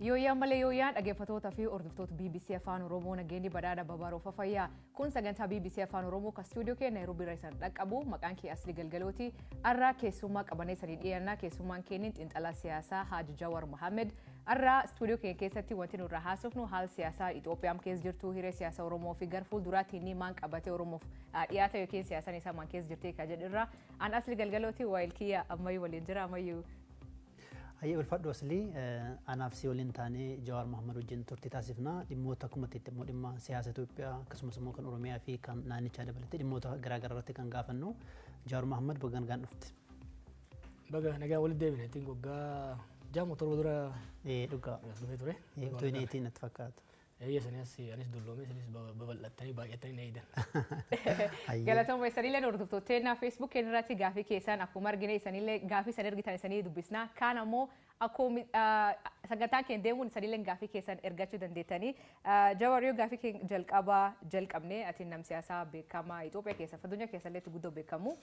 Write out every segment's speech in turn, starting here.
Yooyyaan malee yooyyaan, dhaggeeffattoota fi hordoftoota BBC Afaan Oromoo, nageenyi badhaadha babaroofa fayyaa. Kun sagantaa BBC Afaan Oromoo kan istuudiyoo keenya Naayiroobii irra isan dhaqqabu. Maqaan kee Asli Galgalooti. Arraa keessummaa qabanee sanii dhiyaannaa. Keessummaan keenya xiinxalaa siyaasaa Haaji Jawar Mohammed. Arraa istuudiyoo keenya keessatti wanti nurraa haasofnu haala siyaasaa Itoophiyaan keessa jirtu, hiree siyaasa Oromoo fi gara fuulduraatti inni maan qabatee Oromoof dhiyaata yookiin siyaasaan isaa maan keessa jirti kan jedhurra. An Asli Galgalooti, waayil kiyya ammayyuu waliin jira ammayyuu. Hayyee, ulfadhu Aslii. Anaaf si waliin taanee Jawaar Mohammad wajjin turtii taasifna. Dhimmoota akkuma itti immoo dhimma siyaasa Itoophiyaa, akkasumas immoo kan Oromiyaa fi kan naannichaa dabalatee dhimmoota garaagaraa irratti kan gaafannu. Jawaar Mohammad, baga nagaan dhufte. Baga nagaa walitti deebine. Ittiin waggaa 6 moo 7 dura Ee, dhugaa. as dhufee ture. Utuu hin eetiin natti fakkaata. Eeyya, sanii as anis dulloomee, isinis babal'attanii baay'attanii na eeydan. Hayyee. Galatooma. Isanillee hordoftoota Facebook keenya irratti gaafii keessan akkuma argine, isanillee gaafii isan ergitan isanii dubbisna. Kaan ammoo akkuma sagantaan keenya deemuun isanillee gaafii keessan ergachuu dandeettanii. Jawar, yoo gaafii keenya jalqabaa jalqabne, ati nam siyaasaa beekamaa Itoophiyaa keessa, addunyaa keessa illee guddoo beekamu.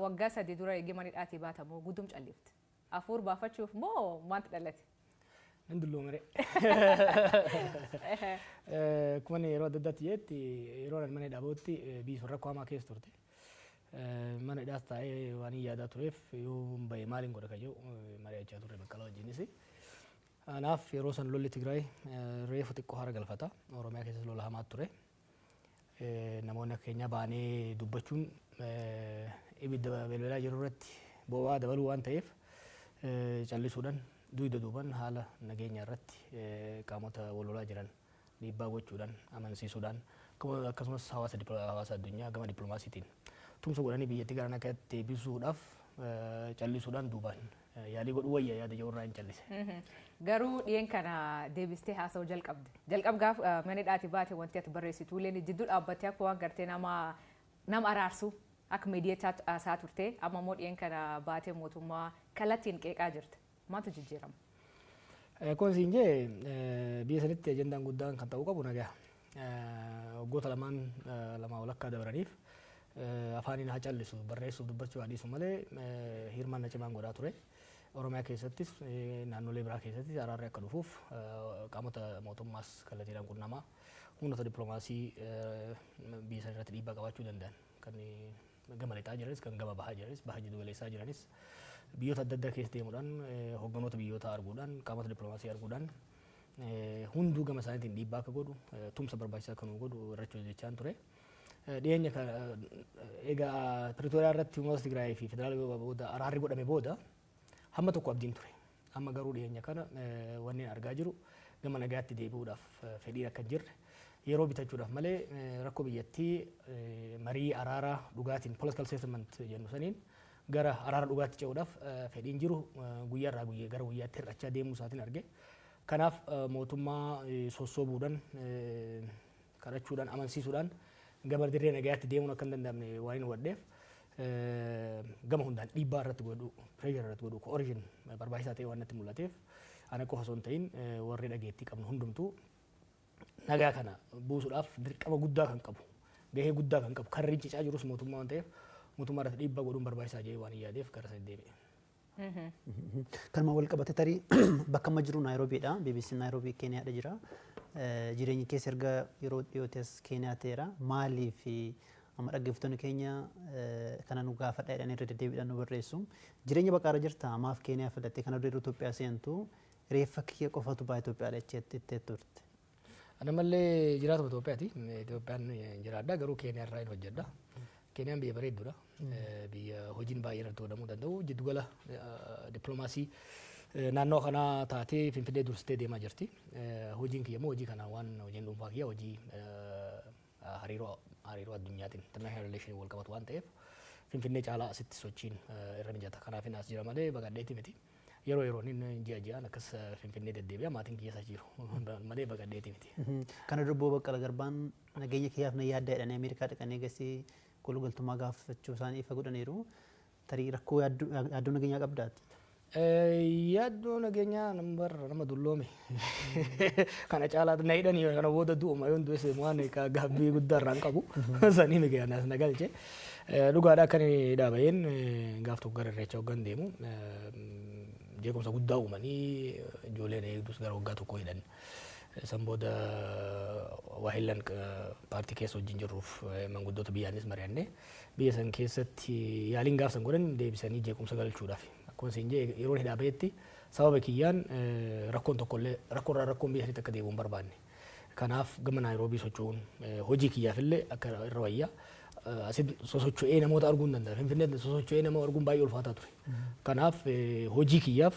Waggaa 3 dura eegee manidhaatii baatamu guddum callifte. Afuur baafachuuf moo maantu dhalate? Nan dulloomere. Akkuma inni yeroo adda addaatti jedhetti, yeroo ani mana hidhaa bahutti biyyi sun rakkoo hamaa keessa turte. Mana hidhaas taa'ee waan hin yaadaa tureef, yoo bahe maaliin godha kan jedhu mari'achaa turre Baqqalaa wajjinis. Kanaaf yeroo san lolli Tigraay reefu xiqqoo hara galfata. Oromiyaa keessas lola hamaa ture. Namoonni akka keenyaa baanee dubbachuun ibidda belbelaa jiru irratti boba'aa dabaluu waan ta'eef, callisuudhaan dugda duuban haala nageenya irratti qaamota wal lolaa jiran dhiibbaa gochuudhaan, amansiisuudhaan, akkasumas hawaasa addunyaa gama dippiloomaasiitiin tumsa godhanii biyyattii gara nagaatti deebisuudhaaf callisuudhaan duubaan yaalii godhuu wayya yaada jedhu irraa hin callise. Garuu dhiyeen kana deebistee haasa'uu jalqabde. Jalqab gaaf mana hidhaatii baate wanti ati barreessitu illee jidduu dhaabbattee akka waan gartee nama araarsu akka miidiyaa haasaa turte. Amma immoo dhiyeen kana baatee mootummaa kallattiin qeeqaa jirta. Maaltu jijjiirama? Akkuma siin jee, biyya sanitti ajandaan guddaan kan ta'uu qabu nagaa. Waggoota lamaan lamaa walakkaa dabraniif afaaniin haa callisu, barreessuuf dubbachuu haa dhiisu malee, hirmaannaa cimaan godhaa ture. Oromiyaa keessattis naannolee biraa keessattis araarri akka dhufuuf qaamota mootummaas kallattiidhaan qunnamaa, humnoota dippiloomaasii biyya sana irratti dhiibbaa qabaachuu danda'an kan gama lixaa jiranis, kan gama bahaa jiranis, baha jiddu galeessaa jiranis, biyyoota adda addaa keessa deemuudhaan, hogganoota biyyoota arguudhaan, qaamota dippiloomaasii arguudhaan, hunduu gama isaaniitiin dhiibbaa akka godhu, tumsa barbaachisaa akka nu godhu irratti hojjechaan ture. Dhiyeenya egaa Pretoria irratti uummata Tigraay fi federaala booda araarri godhame booda hamma tokko abdiin ture. Amma garuu dhiyeenya kana wanni argaa jiru gama nagaatti deebi'uudhaaf fedhiin akka hin jirre, yeroo bitachuudhaaf malee rakkoo biyyattii marii araaraa dhugaatiin, political settlement jennu saniin, gara araara dhugaatti ce'uudhaaf fedhiin jiru guyyaa irraa guyyaa gara guyyaatti hir'achaa deemuu isaatiin arge. Kanaaf mootummaa sossoobuudhaan, kadhachuudhaan, amansiisuudhaan gama dirree nagayaatti deemuun akka hin danda'amne waan hin hubadheef, gama hundaan dhiibbaa irratti godhu, pressure irratti godhu, coercion barbaachisaa ta'e waan natti mul'ateef, ana qofa osoo hin ta'in warri dhageettii qabnu hundumtuu nagaa kana buusuudhaaf dirqama guddaa kan qabu, gahee guddaa kan qabu, kan rincicaa jirus mootummaa waan ta'eef, mootummaa irratti dhiibbaa godhuun barbaachisaa jedhee waan hin yaadeef gara sana deebi'e. Kanuma wal qabate, tarii bakka amma jiru Naayiroobiidha. BBC Naayiroobii Keeniyaadha jira. Jireenyi keessa erga yeroo dhiyootti as Keeniyaa ta'eera. Maaliif amma dhaggeeffattoonni keenya kana nu gaafadha jedhanii irra deddeebiidhaan nu barreessu. Jireenya baqaarra jirta, maaf Keeniyaa filatte? Kana dura Itoophiyaa seentu reeffa kiyya qofatu ba'a Itoophiyaadha jettee turte. Ana mallee jiraatuma Itoophiyaati. Itoophiyaan jiraadha, garuu Keeniyaa irraa hin hojjedha. Keeniyaan biyya bareedduudha. Biyya hojiin baay'ee irratti godhamuu danda'u. Jiddugala dippiloomaasii naannoo kanaa taatee Finfinnee dursitee deemaa jirti. Hojiin kiyya immoo hojii kana waan hojiin dhuunfaa kiyya hojii hariiroo addunyaatiin, international relation wal qabatu waan ta'eef, Finfinnee caalaa asitti sochiin irra mijata. Kanaaf as jira malee baqadheeti miti. Yeroo yeroon inni ji'a ji'aan akkas Finfinnee deddeebi'a, maatiin kiyya isa jiru malee baqadheeti miti. Kana dura Obbo Baqqala Garbaan nageenya kiyyaaf na yaaddaa jedhanii Ameerikaa dhaqanii eegasii kolugaltummaa gaafachuu isaanii ifa godhaniiru. Tarii rakkoo yaaddoo nageenyaa qabdaati? Yaaddoo nageenyaa nama dulloome kana caalaa na hidhanii kana booda du'uma, yoon du'es waan gaabbii guddaa irraa hin qabu sanii miti anas na galche. Dhugaadha, akka inni dhaabayeen gaaf tokko gara Irreecha hoggan deemu Jeequmsa guddaa uumanii ijoolleen eegdus gara waggaa 1 hidhan. San booda waahillan paartii keessa wajjin jirruuf manguddoota biyyaanis mari'annee, biyya san keessatti yaaliin gaaf san godhan deebisanii jeequmsa galchuudhaaf. Akkuma isin jee, yeroon hidhaa bahetti sababa kiyyaan rakkoon tokkollee, rakkoorraa rakkoon biyya sanitti akka deebi'u hin barbaanne. Kanaaf gama Naayiroobii socho'uun hojii kiyyaafillee akka irra wayyaa. Asitti sosocho'ee namoota arguu hin danda'a. Finfinneetti sosocho'ee nama arguun baay'ee ulfaataa ture. Kanaaf hojii kiyyaaf,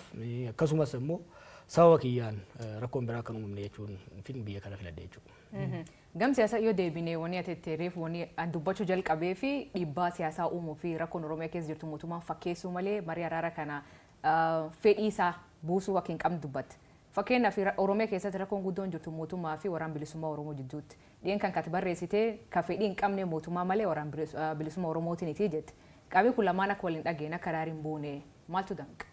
akkasumas immoo sababa kiyyaan rakkoon biraa akka hin uumamne jechuun fin biyya kana filadhe jechuudha. Gam siyaasaa yoo deebine, wanni ati itti reefu, wanni an dubbachuu jalqabee fi dhiibbaa siyaasaa uumuu fi rakkoon Oromiyaa keessa jirtu mootummaan fakkeessuu malee marii araara kana fedhii isaa buusuu akka hin qabne dubbatte. Fakkeenyaaf, Oromiyaa keessatti rakkoon guddoon jirtu mootummaa fi Waraan Bilisummaa Oromoo jidduutti. Dhiyen kan kati barreessite ka fedhii hin qabne mootummaa malee Waraan Bilisummaa Oromootiiniti jette. Qaamni kun lamaan akka waliin dhageen akka araari hin buune maaltu danqa?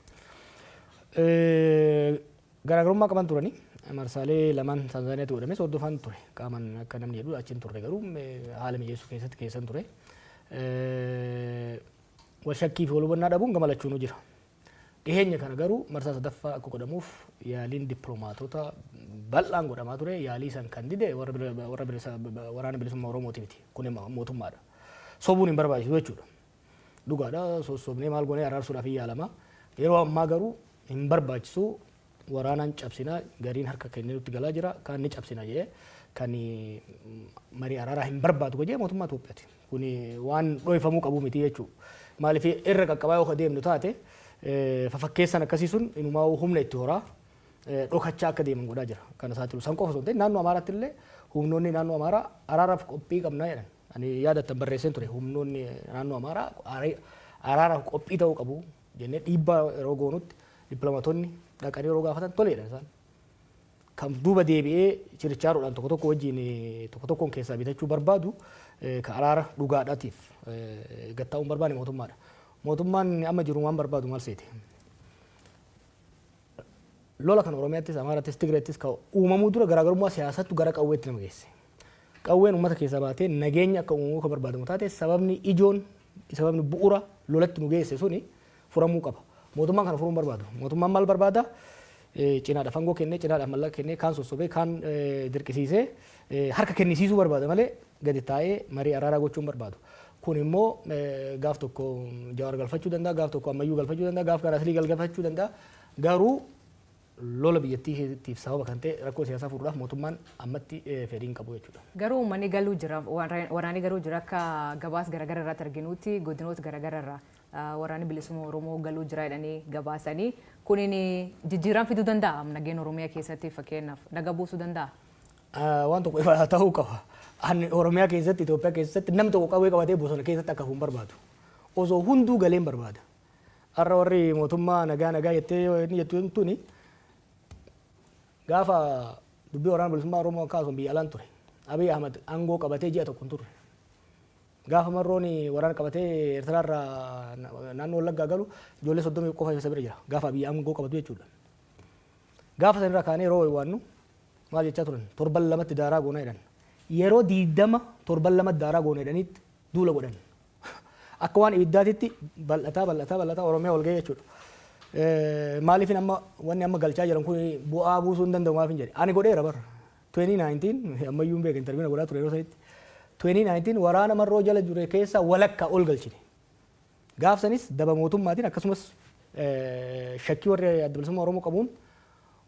Garaagarummaa qaban turani. Marsaalee lamaan Taanzaaniyaatti godhames hordofaan ture. Qaamaan akka namni jedhu achi hin turre, garuu haala mijeessuu keessatti keessan ture. Wal shakkii fi wal hubannaa dhabuun gama lachuunuu jira. Dhiheenya kana garuu marsaa sadaffaa akka godhamuuf yaaliin dippiloomaatota bal'aan godhamaa ture. Yaalii san kan dide warra Waraana Bilisummaa Oromooti miti. Kun mootummaadha. Sobuun hin barbaachisu jechuudha. Dhugaadha, sossobnee maal goonee araarsuudhaaf hin yaalama. Yeroo ammaa garuu hin barbaachisu, waraanaan cabsina, gariin harka kennee nutti galaa jira, kaan ni cabsina jedhee kan marii araaraa hin barbaadu jedhee mootummaa Itoophiyaati. Kun waan dhoofamuu qabu miti jechuudha. Maaliif, irra qaqqabaa yoo deemnu taate, fafakkeessan akkasii sun inumaa humna itti horaa dhokachaa akka deeman godhaa jira. Kana saaxilu san qofa osoo hin ta'in, naannoo Amaaraatti illee humnoonni naannoo Amaaraa araaraaf qophii qabnaa jedhan. Ani yaadattan barreesseen ture, humnoonni naannoo Amaaraa araaraaf qophii ta'uu qabu jennee dhiibbaa yeroo goonutti, dippiloomaatonni dhaqanii yeroo gaafatan toleedha isaan. Kan duuba deebi'ee chirichaaroodhaan tokko tokko wajjin tokko tokkoon keessaa bitachuu barbaadu, ka araara dhugaadhaatiif gattaa'uu hin barbaanne mootummaadha. Mootummaan amma jiru waan barbaadu maal seete? Lola kan Oromiyaattis, Amaarattis, Tigreettis ka uumamuu dura garaagarummaa siyaasattu gara qawweetti nama geesse. Qawween uummata keessaa baatee nageenya akka uumamuu kan barbaadamu taate, sababni ijoon, sababni bu'uura lolatti nu geesse suni furamuu qaba. Mootummaan kana furuu hin barbaadu. Mootummaan maal barbaada? Cinaadhaaf aangoo kennee, cinaadhaaf mallaqa kennee, kaan sossobee, kaan dirqisiisee harka kennisiisuu barbaada malee gadi taa'ee marii araaraa gochuu hin barbaadu. Kun immoo gaaf tokko Jawaar galfachuu danda'a, gaaf tokko Ammayyuu galfachuu danda'a, gaaf kan Aslii galfachuu danda'a. Garuu lola biyyattiitiif sababa kan ta'e rakkoo siyaasaa furuudhaaf mootummaan ammatti fedhii hin qabu jechuudha. Garuu uummanni galuu jira, waraanni garuu jira. Akka gabaas garaagara irratti arginutti, godinoota garaagara irraa Waraanni Bilisummaa Oromoo galuu jira jedhanii gabaasanii, kunin jijjiirama fiduu danda'a nageenya Oromiyaa keessatti, fakkeenyaaf naga buusuu danda'a? Waan tokko ifa ta'uu qaba. Ani Oromiyaa keessatti, Itoophiyaa keessatti namni tokko qawwee qabatee bosona keessatti akka hafu hin barbaadu. Osoo hunduu galee hin barbaada. Har'a warri mootummaa nagaa nagaa jettee inni jettu tuni, gaafa dubbii Waraana Bilisummaa Oromoo akkasumas biyya alaan ture. Abiy Ahmad aangoo qabatee ji'a 1 hin turre. Gaafa Marroon waraana qabatee Eertiraarraa naannoo Wallaggaa galu, ijoollee 30 qofa isa bira jira. Gaafa Abiy aangoo qabatu jechuudha. Gaafa sanirraa kaanee yeroo waannu maal jechaa turan? Torban 2tti daaraa goona jedhan. Yeroo 20 torban 2tti daaraa goona jedhaniitti duula godhan. Akka waan ibiddaatitti bal'ataa bal'ataa bal'ataa Oromiyaa ol ga'e jechuudha. Maaliifin amma wanni amma galchaa jiran kun bu'aa buusuu hin danda'u maafin jedhe. Ani godheera bara. 2019 ammayyuu hin beeka, interview godhaa ture yeroo sanitti. 2019 waraana Marroo jala jure keessaa walakkaa ol galchine. Gaaf sanis daba mootummaatiin, akkasumas shakkii warri Adda Bilisummaa Oromoo qabuun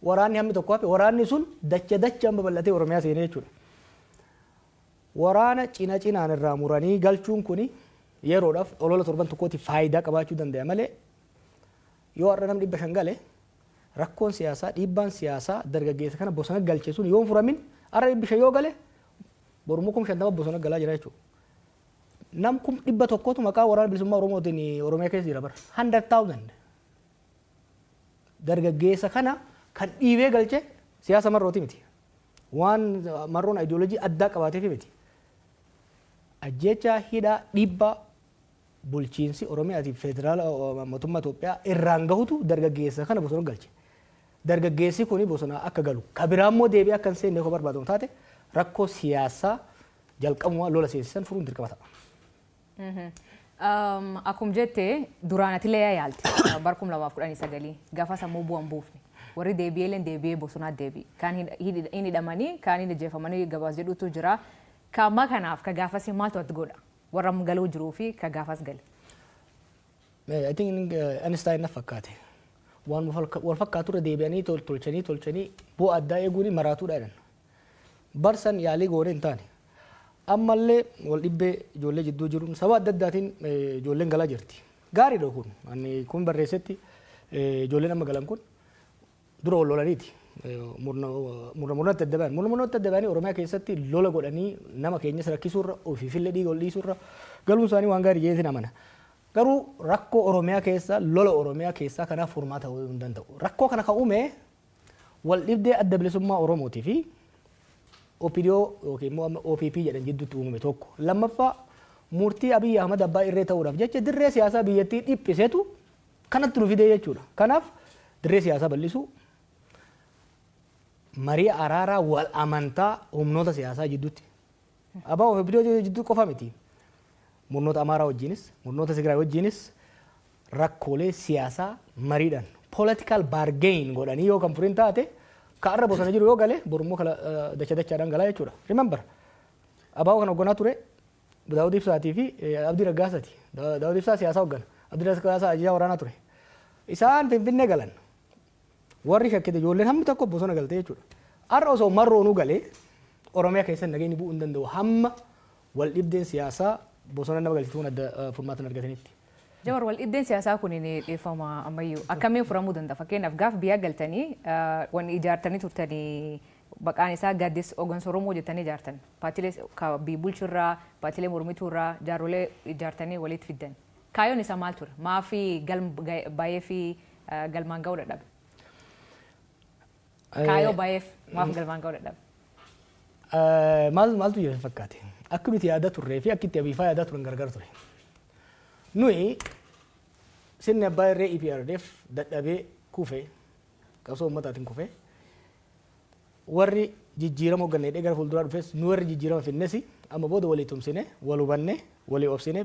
waraanni hammi tokko hafe, waraanni sun dacha dachaan babal'atee Oromiyaa seenee jechuudha. Waraana cina cinaan irraa muranii galchuun kuni yeroodhaaf olola torban tokkootiif faayidaa qabaachuu danda'a malee, yoo har'a namni 500 gale, rakkoon siyaasaa, dhiibbaan siyaasaa dargaggeessa kana bosona galche sun yoo hin furamin, har'a 500 yoo gale, borummoo 50,000 bosona galaa jira jechuudha. Nam 100,000tu maqaa Waraana Bilisummaa Oromootiin Oromiyaa keessa jira bara. 100,000. Dargaggeessa kana kan dhiibee galche siyaasa Marrooti miti. Waan Marroon ayidiyoolojii addaa qabaateef miti. Ajjeechaa, hidhaa, dhiibbaa bulchiinsi Oromiyaatiif federaala mootummaa Itoophiyaa irraan gahutu dargaggeessa kana bosona galche. Dargaggeessi kuni bosona akka galu, ka biraa immoo deebi'ee akka hin seenne yoo barbaadamu taate, rakkoo siyaasaa jalqabumaa lola seensisan furuun dirqama ta'a. Akkuma jette, duraan atilee yaalte bara 2019 gaafa sammuu bu'an buufne. Warri deebi'ee illee deebi'ee bosonaa deebi'e. Kaan hin hidhamanii, kaan hin ajjeefamanii gabaas jedhutu jira. Ka ammaa kanaaf ka gaafas maaltu ati godha? Warra galuu jiruu fi ka gaafas gale. I think Einstein na fakkaate. Waan wal fakkaatu irra deebi'anii tolchanii tolchanii bu'aa addaa eeguun maraatuudha jedhan. Barsan yaalii goone hin taane. Ammallee wal dhibbee ijoollee jidduu jiruun saba adda addaatiin ijoolleen galaa jirti. Gaariidha kun. Ani kun barreessetti, ijoolleen amma galan kun dura wal lolaniiti. Murna murnatti adda ba'an. Murna murnatti adda ba'anii Oromiyaa keessatti lola godhanii nama keenyas rakkisuurra, ofiifillee dhiiga ol dhiisuurra galuun isaanii waan gaarii jedheetiin amana. Garuu rakkoo Oromiyaa keessa, lola Oromiyaa keessaa kanaaf furmaata ta'uu hin danda'u. Rakkoo kana kan uume wal dhibdee Adda Bilisummaa Oromootii fi OPDO yookiin immoo amma OPP jedhan jidduutti uumame tokko. Lammaffaa, murtii Abiyyi Ahmad abbaa irree ta'uudhaaf jecha dirree siyaasaa biyyattii dhiphisetu kanatti nu fidee jechuudha. Kanaaf dirree siyaasaa bal'isuu, marii araaraa wal amantaa humnoota siyaasaa jidduutti. ABO fi OPDO jidduu qofa miti. Murnoota Amaaraa wajjinis, murnoota Tigraay wajjinis rakkoolee siyaasaa mariidhaan political bargain godhanii yoo kan furin taate, ka arra bosona jiru yoo gale borummoo kala dacha dachaadhaan galaa jechuudha. Remember, ABO kan hoogganaa ture Daawud Ibsaatii fi Abdii Raggaasaati. Daawud Ibsaa siyaasaa hooggana. Abdii Raggaasaa ajajaa waraanaa ture. Isaan Finfinnee galan. Warri shakkite ijoolleen hammi tokko bosona galte jechuudha. Har'a osoo marroonuu galee Oromiyaa keessatti nageenyi bu'uu hin danda'u hamma wal dhibdeen siyaasaa bosona nama galchitu kun adda furmaata hin argatanitti. Jawar, wal dhibdeen siyaasaa kun ni dhiyeeffama ammayyuu akkamiin furamuu danda'a? Fakkeenyaaf, gaaf biyya galtanii wanni ijaartanii turtanii maqaan isaa Gaaddisa Hooggansa Oromoo jettanii ijaartan. Paartiilee biyya bulchurraa, paartiilee mormituurraa jaarrolee ijaartanii walitti fiddan. Kaayyoon isaa maal ture? Maafi galma baay'ee fi galmaan ga'uu dadhabe? Kaayyoo baay'eef maaf galmaan ga'uu dadhabe? Maal maaltu jira fakkaate? Akka nuti yaada turree fi akka itti Abiifaa yaadaa turan gargar ture. Nuyi sirni abbaa irree EPRDF dadhabee kufee, qabsoo uummataatiin kufee, warri jijjiirama hoogganne hidhee gara fuulduraa dhufes, nu warri jijjiirama finnes amma booda walii tumsine, wal hubanne, walii obsine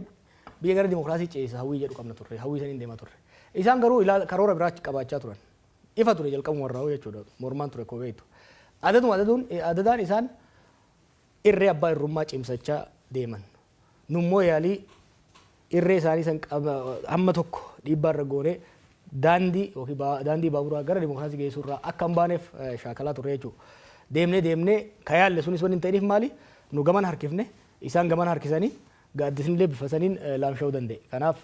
biyya gara dimokiraasii ceesisa hawwii jedhu qabna turre, hawwii saniin deemaa turre. Isaan garuu karoora biraa qabaachaa turan. Ifa ture jalqabuma irraa jechuudha, mormaan ture koo beektu. Adaduma adaduun adadaan isaan irree abbaa irrummaa cimsachaa deeman. Nummoo yaalii irree isaanii san hamma tokko dhiibbaa irra goonee daandii yookiin daandii baaburaa gara dimokiraasii geessuu irraa akka hin baaneef shaakalaa turre jechuudha. Deemnee deemnee ka yaalle sunis wanni hin ta'iniif maali? Nu gaman harkifne, isaan gaman harkisanii, gaaddisni illee bifa saniin laamsha'uu danda'e. Kanaaf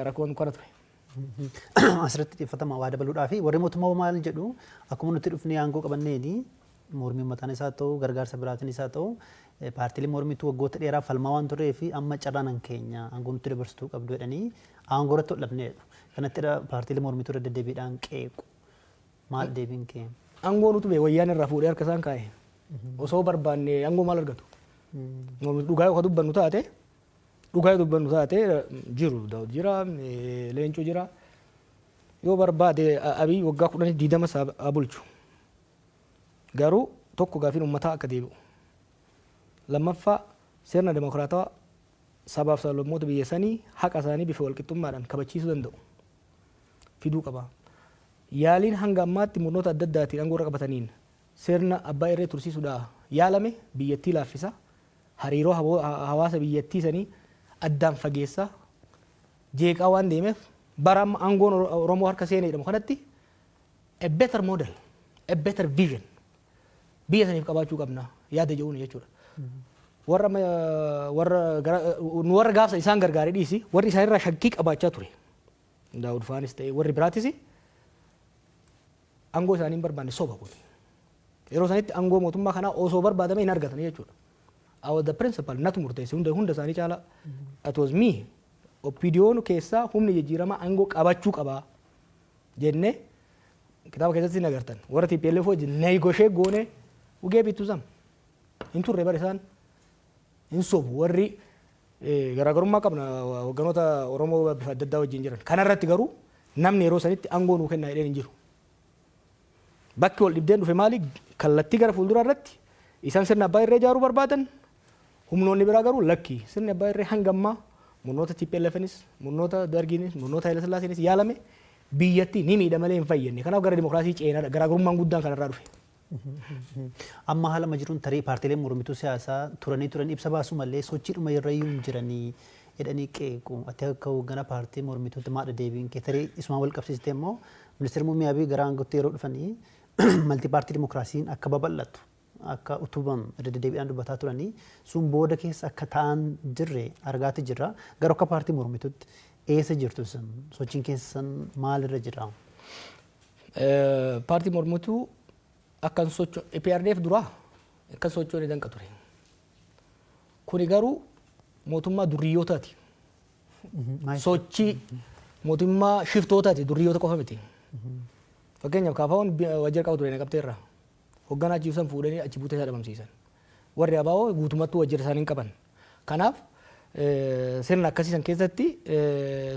rakkoon kana ture. Asirratti xiyyeeffatama waa dabaluudhaa fi warri mootummaa maal jedhu? Akkuma nuti dhufnee aangoo qabanneeni mormii uummataan isaa ta'u, gargaarsa biraatiin isaa ta'u, paartiilee mormituu waggoota dheeraa falmaa waan turee fi amma carraan keenya aangoo nutti dabarsituu qabdu jedhanii aangoo irratti ol dhabnee jedhu. Kanatti paartiilee mormituu irra deddeebiidhaan qeequ. Maal deebiin kee? Aangoo nutu bee wayyaan irraa fuudhee harka isaan kaa'e. Osoo barbaanne aangoo maal argatu? Dhugaa yoo dubbannu taate, dhugaa yoo dubbannu taate, jiru Daawud jira, Leencoo jira. Yoo barbaade Abiy waggaa 10 20 haa bulchu. Garuu tokko, gaafiin uummataa akka deebi'u. Lammaffaa, sirna dimokiraatawaa sabaaf sablammoota biyya sanii haqa isaanii bifa walqixxummaadhaan kabachiisuu danda'u fiduu qaba. Yaaliin hanga ammaatti murnoota adda addaatiin aangoo irra qabataniin sirna abbaa irree tursiisuudhaa yaalame biyyattii laaffisa. Hariiroo hawaasa biyyattii sanii addaan fageessa, jeeqaa waan deemeef, bara amma aangoon Oromoo harka seenee jedhamu kanatti a better model, a better vision biyya saniif qabaachuu qabna yaada jedhuun jechuudha. Warra warra nu warra gaafsa isaan gargaaree dhiisi, warri isaanirraa shakkii qabaachaa ture. Daawud faanis ta'e warri biraatis aangoo isaanii hin barbaanne, soba kun. Yeroo sanitti aangoo mootummaa kanaa osoo barbaadame hin argatan jechuudha. I was the principal, natu murteesse hunda hunda isaanii caalaa. It was me. OPDO'n keessaa humni jijjiiramaa aangoo qabachuu qabaa jennee kitaaba keessatti hin agartan. Warra TPLF wajjin negotiate goone, we gave it to them. Hin turre bara isaan hin sobu, warri garaagarummaa qabna hogganoota Oromoo bifa adda addaa wajjin jiran. Kanarratti garuu namni yeroo sanitti aangoo nuu kennaa jedheen hin jiru. Bakki wal dhibdeen dhufe maali? Kallattii gara fuulduraa irratti isaan sirna abbaa irree ijaaruu barbaadan, humnoonni biraa garuu lakki, sirni abbaa irree hanga ammaa Murnoota TPLFnis, murnoota Dargiinis, murnoota Haile Sillaaseenis yaalame biyyattii ni miidha malee hin fayyadne. Kanaaf gara dimokiraasii ceenaadha. Garaagarummaan guddaan kanarraa dhufe. Amma haala amma jiruun tarii paartiileen mormituu siyaasaa turanii turan ibsa baasuu malee sochiidhuma irra iyyuu hin jiranii jedhanii qeequ. Ati akka hoogganaa paartii mormituutti maadha deebiin kee? Tarii isumaan wal qabsiistee immoo ministeerri muummee Abiy gara aangootti yeroo dhufanii multi party dimokiraasiin akka babal'atu, akka utubamu irra deddeebiidhaan dubbataa turanii, sun booda keessa akka ta'an jirre argaati jirra. Garuu akka paartii mormituutti eessa jirtu isin? Sochiin keessan maalirra jira? Paartii mormituu akkan socho EPRDF duraa akkan sochoone danqa ture. Kuni garuu mootummaa durriyyootaati. Sochii mootummaa shiftootaati, durriyyoota qofa miti. Fakkeenyaaf, KFO'n waajjira qaba ture Naqamteerraa. Hogganaa achi ibsan fuudhanii achi buutee isaa dhabamsiisan. Warri ABO guutummattuu waajjira isaanii hin qaban. Kanaaf sirna akkasii san keessatti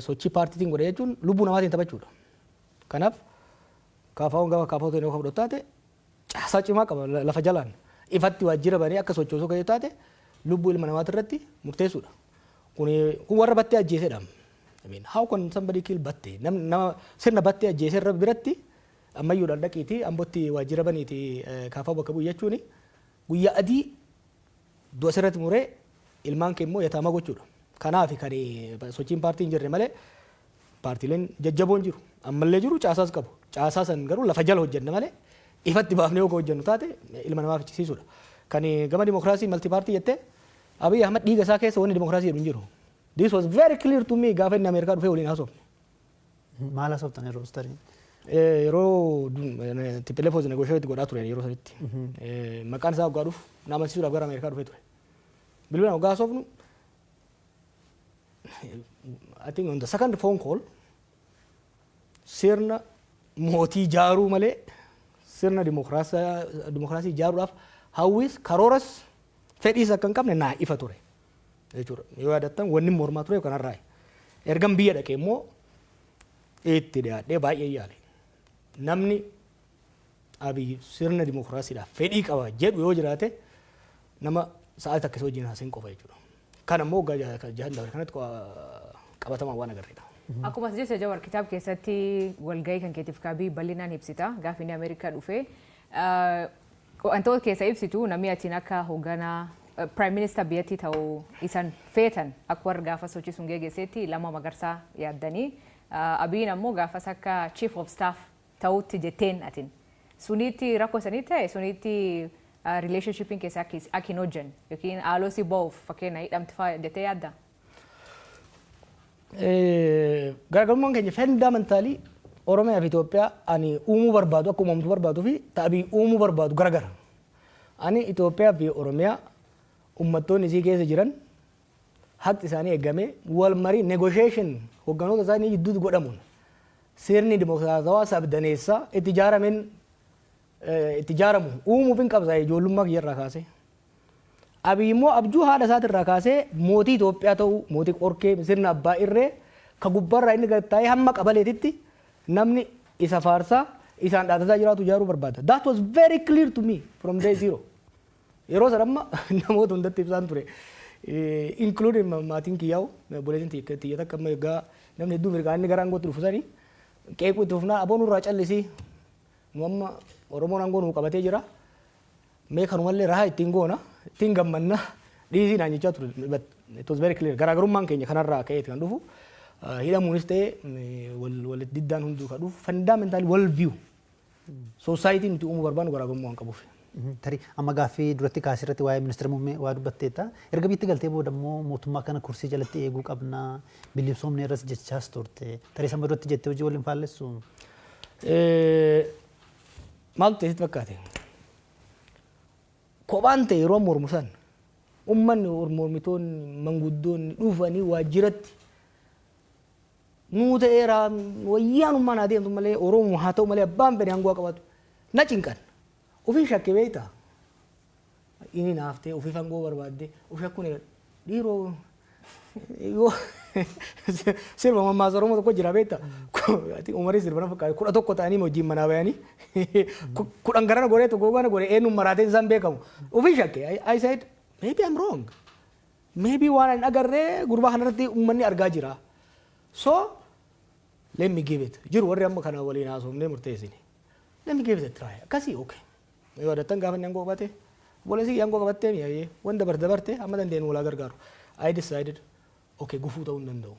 sochii paartiitiin godhe jechuun lubbuu namaatiin taphachuudha. Kanaaf KFO'n gama KFO ta'e yoo fudhatu taate caasaa cimaa qaba lafa jalaan. Ifatti waajjira banee akka sochoosuu kan taate lubbuu ilma namaati irratti murteessuudha. Kun warra Battee ajjeesedha. I mean, how can somebody kill Battee? Nama sirna Battee ajjeese irra biratti ammayyuudhaan dhaqiiti Ambotti waajjira baniiti KFO bakka bu'u jechuun guyyaa adii du'a sirratti muree ilmaan kee immoo yataama gochuudha. Kanaaf kan sochiin paartii hin jirre malee paartiileen jajjaboon jiru. Ammallee jiru, caasaas qabu. Caasaa san garuu lafa jala hojjenna malee ifatti baafnee yoo hojjennu taate ilma namaa fichisiisuudha. Kan gama dimokiraasii multi party jettee, Abiy Ahmad dhiiga isaa keessa wanni dimokiraasii jedhu hin jiru. This was very clear to me gaafa inni Ameerikaa dhufee waliin haasofne. Maal haasoftan yeroo tarii? Yeroo TPLF was negotiate godhaa ture yeroo sanitti. Maqaan isaa waggaa dhufu na amansiisuudhaaf gara Ameerikaa dhufee ture. Bilbilaan waggaa haasofnu, I think on the second phone call, sirna mootii ijaaruu malee sirna dimokiraasii ijaaruudhaaf hawwis, karooras, fedhiis akka hin qabne naa ifa ture jechuudha. Yoo yaadattan, wanni mormaa ture kanarraa. Ergan biyya dhaqee immoo itti dhiyaadhee baay'ee yaale. Namni Abiy sirna dimokiraasiidhaaf fedhii qaba jedhu yoo jiraate nama sa'aatii takka isa wajjin haasa'in qofa jechuudha. Kan ammoo waggaa 6 dabre kanatti qabatamaan waan agarreedha. Akkuma as jette Jawar, kitaaba keessatti walgahii kan keetiif kaabii bal'inaan ibsita. Gaafa inni Ameerikaa dhufe wantoota keessa ibsitu, namni atiin akka hoogganaa prime minister biyyattii ta'uu isan feetan akka warra gaafa sochii sun geggeessetti Lammaa Magarsaa yaaddanii, Abiyin ammoo gaafas akka chief of staff ta'utti jetteen atin. Sunitti rakkoo sanii ta'e, sunitti relationshipiin keessa akka hin hojjenne yookiin haaloo si ba'uuf fakkeenya hidhamti fa'aa jettee yaadda? Garaagarummaan keenya fundamentally Oromiyaa fi Itoophiyaa ani uumuu barbaadu, akka uumamtu barbaaduu fi ta'abii uumuu barbaadu garagara. Ani Itoophiyaa fi Oromiyaa uummattoonni isii keessa jiran haqi isaanii eegamee wal marii, negotiation hogganoota isaanii gidduutti godhamuun sirni dimokiraatawaa sabdaneessaa itti ijaarameen itti ijaaramu uumuuf hin qabsa ijoollummaa kiyyarraa kaasee. Abiy immoo abjuu haadha isaatirraa kaasee mootii Itoophiyaa ta'uu, mootii qorkee, sirna abbaa irree ka gubbaarraa inni gad taa'ee hamma qabaleetitti namni isa faarsaa isaan dhaadataa jiraatu ijaaruu barbaada. That was very clear to me from day zero. Yeroo sana amma namoota hundatti ibsaan ture. Including maatiin kiyyaa'u, obboleettiin tiyya takka amma egaa namni hedduu mirgaa inni gara aangootti dhufu sanii qeequu itti fufnaa, "Aboo, nurraa callisii, nu amma Oromoon aangoo nuu qabatee jira. Mee kanumallee rahaa ittiin goona, ittiin gammanna, dhiisii," naan jechaa ture. But it was very clear. Garaagarummaan keenya kanarraa ka'eeti kan dhufu. Hidhamuunis ta'e wal diddaan hunduu kan dhufu fundamental world view. Society nuti uumuu barbaannu garaagarummaa waan qabuuf. Tarii amma gaaffii duratti kaasirratti waa'ee ministeera muummee waa dubbatteetta. Erga biyyatti galtee booda immoo mootummaa kana kursii jalatti eeguu qabna, bilisoomne irras jechaas turte. Tarii sama duratti jettee hojii waliin faallessu? Maaltu ta'e sitti fakkaate? Kophaan ta'e yeroo mormu san uummanni, mormitoonni, manguddoonni dhufanii waajjiratti nuu ta'eera, wayyaanummaan haa deemtu malee, Oromoo haa ta'u malee, abbaan fedhe aangoo haa qabatu na cinqan. Ofii shakke beektaa? Inni naaftee ofiif aangoo barbaadde of shakkuun dhiiroo yoo sirba mammaasa Oromoo tokko jira beektaa? Umarii sirba na fakkaata, 11 ta'anii wajjin manaa bayanii 10 garana godhee tokko gara godhee eenyuun maraateen isaan beekamu. Ofii shakke. I said, "Maybe I'm wrong." Maybe waan hin agarree gurbaa kanarratti uummanni argaa jira. So let me give it. Jiru warri amma kana waliin haasofnee murteessine. Let me give it a try. Akkasii, okay. Yoo adattan gaafa inni aangoo qabate, obboleessi aangoo qabattee mi'aayee wanta dabarte dabarte amma dandeenyu walaa gargaaru. I decided, okay, gufuu ta'uu hin danda'u.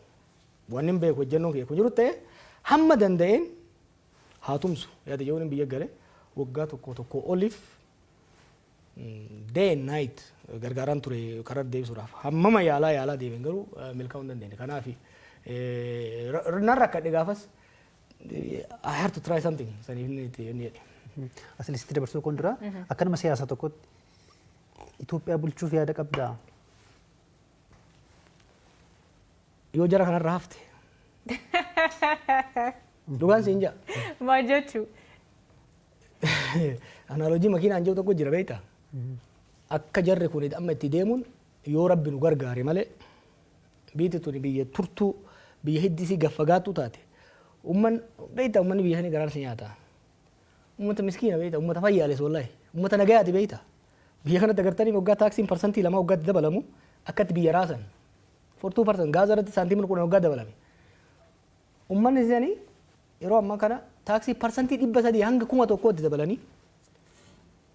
Wanni hin beeku hojjennoon kiyya kun jiru ta'e hamma danda'een haa tumsu yaada jedhuun biyya gale. Waggaa tokko tokko oliif day and night gargaaraan ture karaa deebisuudhaaf. Hammama yaalaa yaalaa deebiin garuu milkaa'uu hin dandeenye. Kanaaf nan rakkadhe gaafas, I have to try something saniif inni itti inni jedhe. Asilitti dabarsuu kun dura, akka nama siyaasaa tokkotti Itoophiyaa bulchuuf yaada qabdaa? Yoo jara kanarra hafte. Dhugaan siin ja'a. Maal jechuu? Analogy makiinaan jiru tokko jira, beektaa? Akka jarri kun amma itti deemuun, yoo Rabbi nu gargaare malee, biyyi tuni biyya turtuu, biyya hiddisii gaffagaattuu taate. Umman beektaa, ummanni biyya sanii garaan si nyaata. Ummata miskiina beektaa, ummata fayyaales, wallahi. Ummata nagayaati beektaa. Biyya kanatti agartanii waggaa taaksiin 2% waggaatti dabalamu akkatti biyya raasan. For 2% gaaza irratti saantiimni 10 waggaa dabalame. Ummanni isaanii yeroo ammaa kana taaksii 300% hanga 1000tti dabalanii,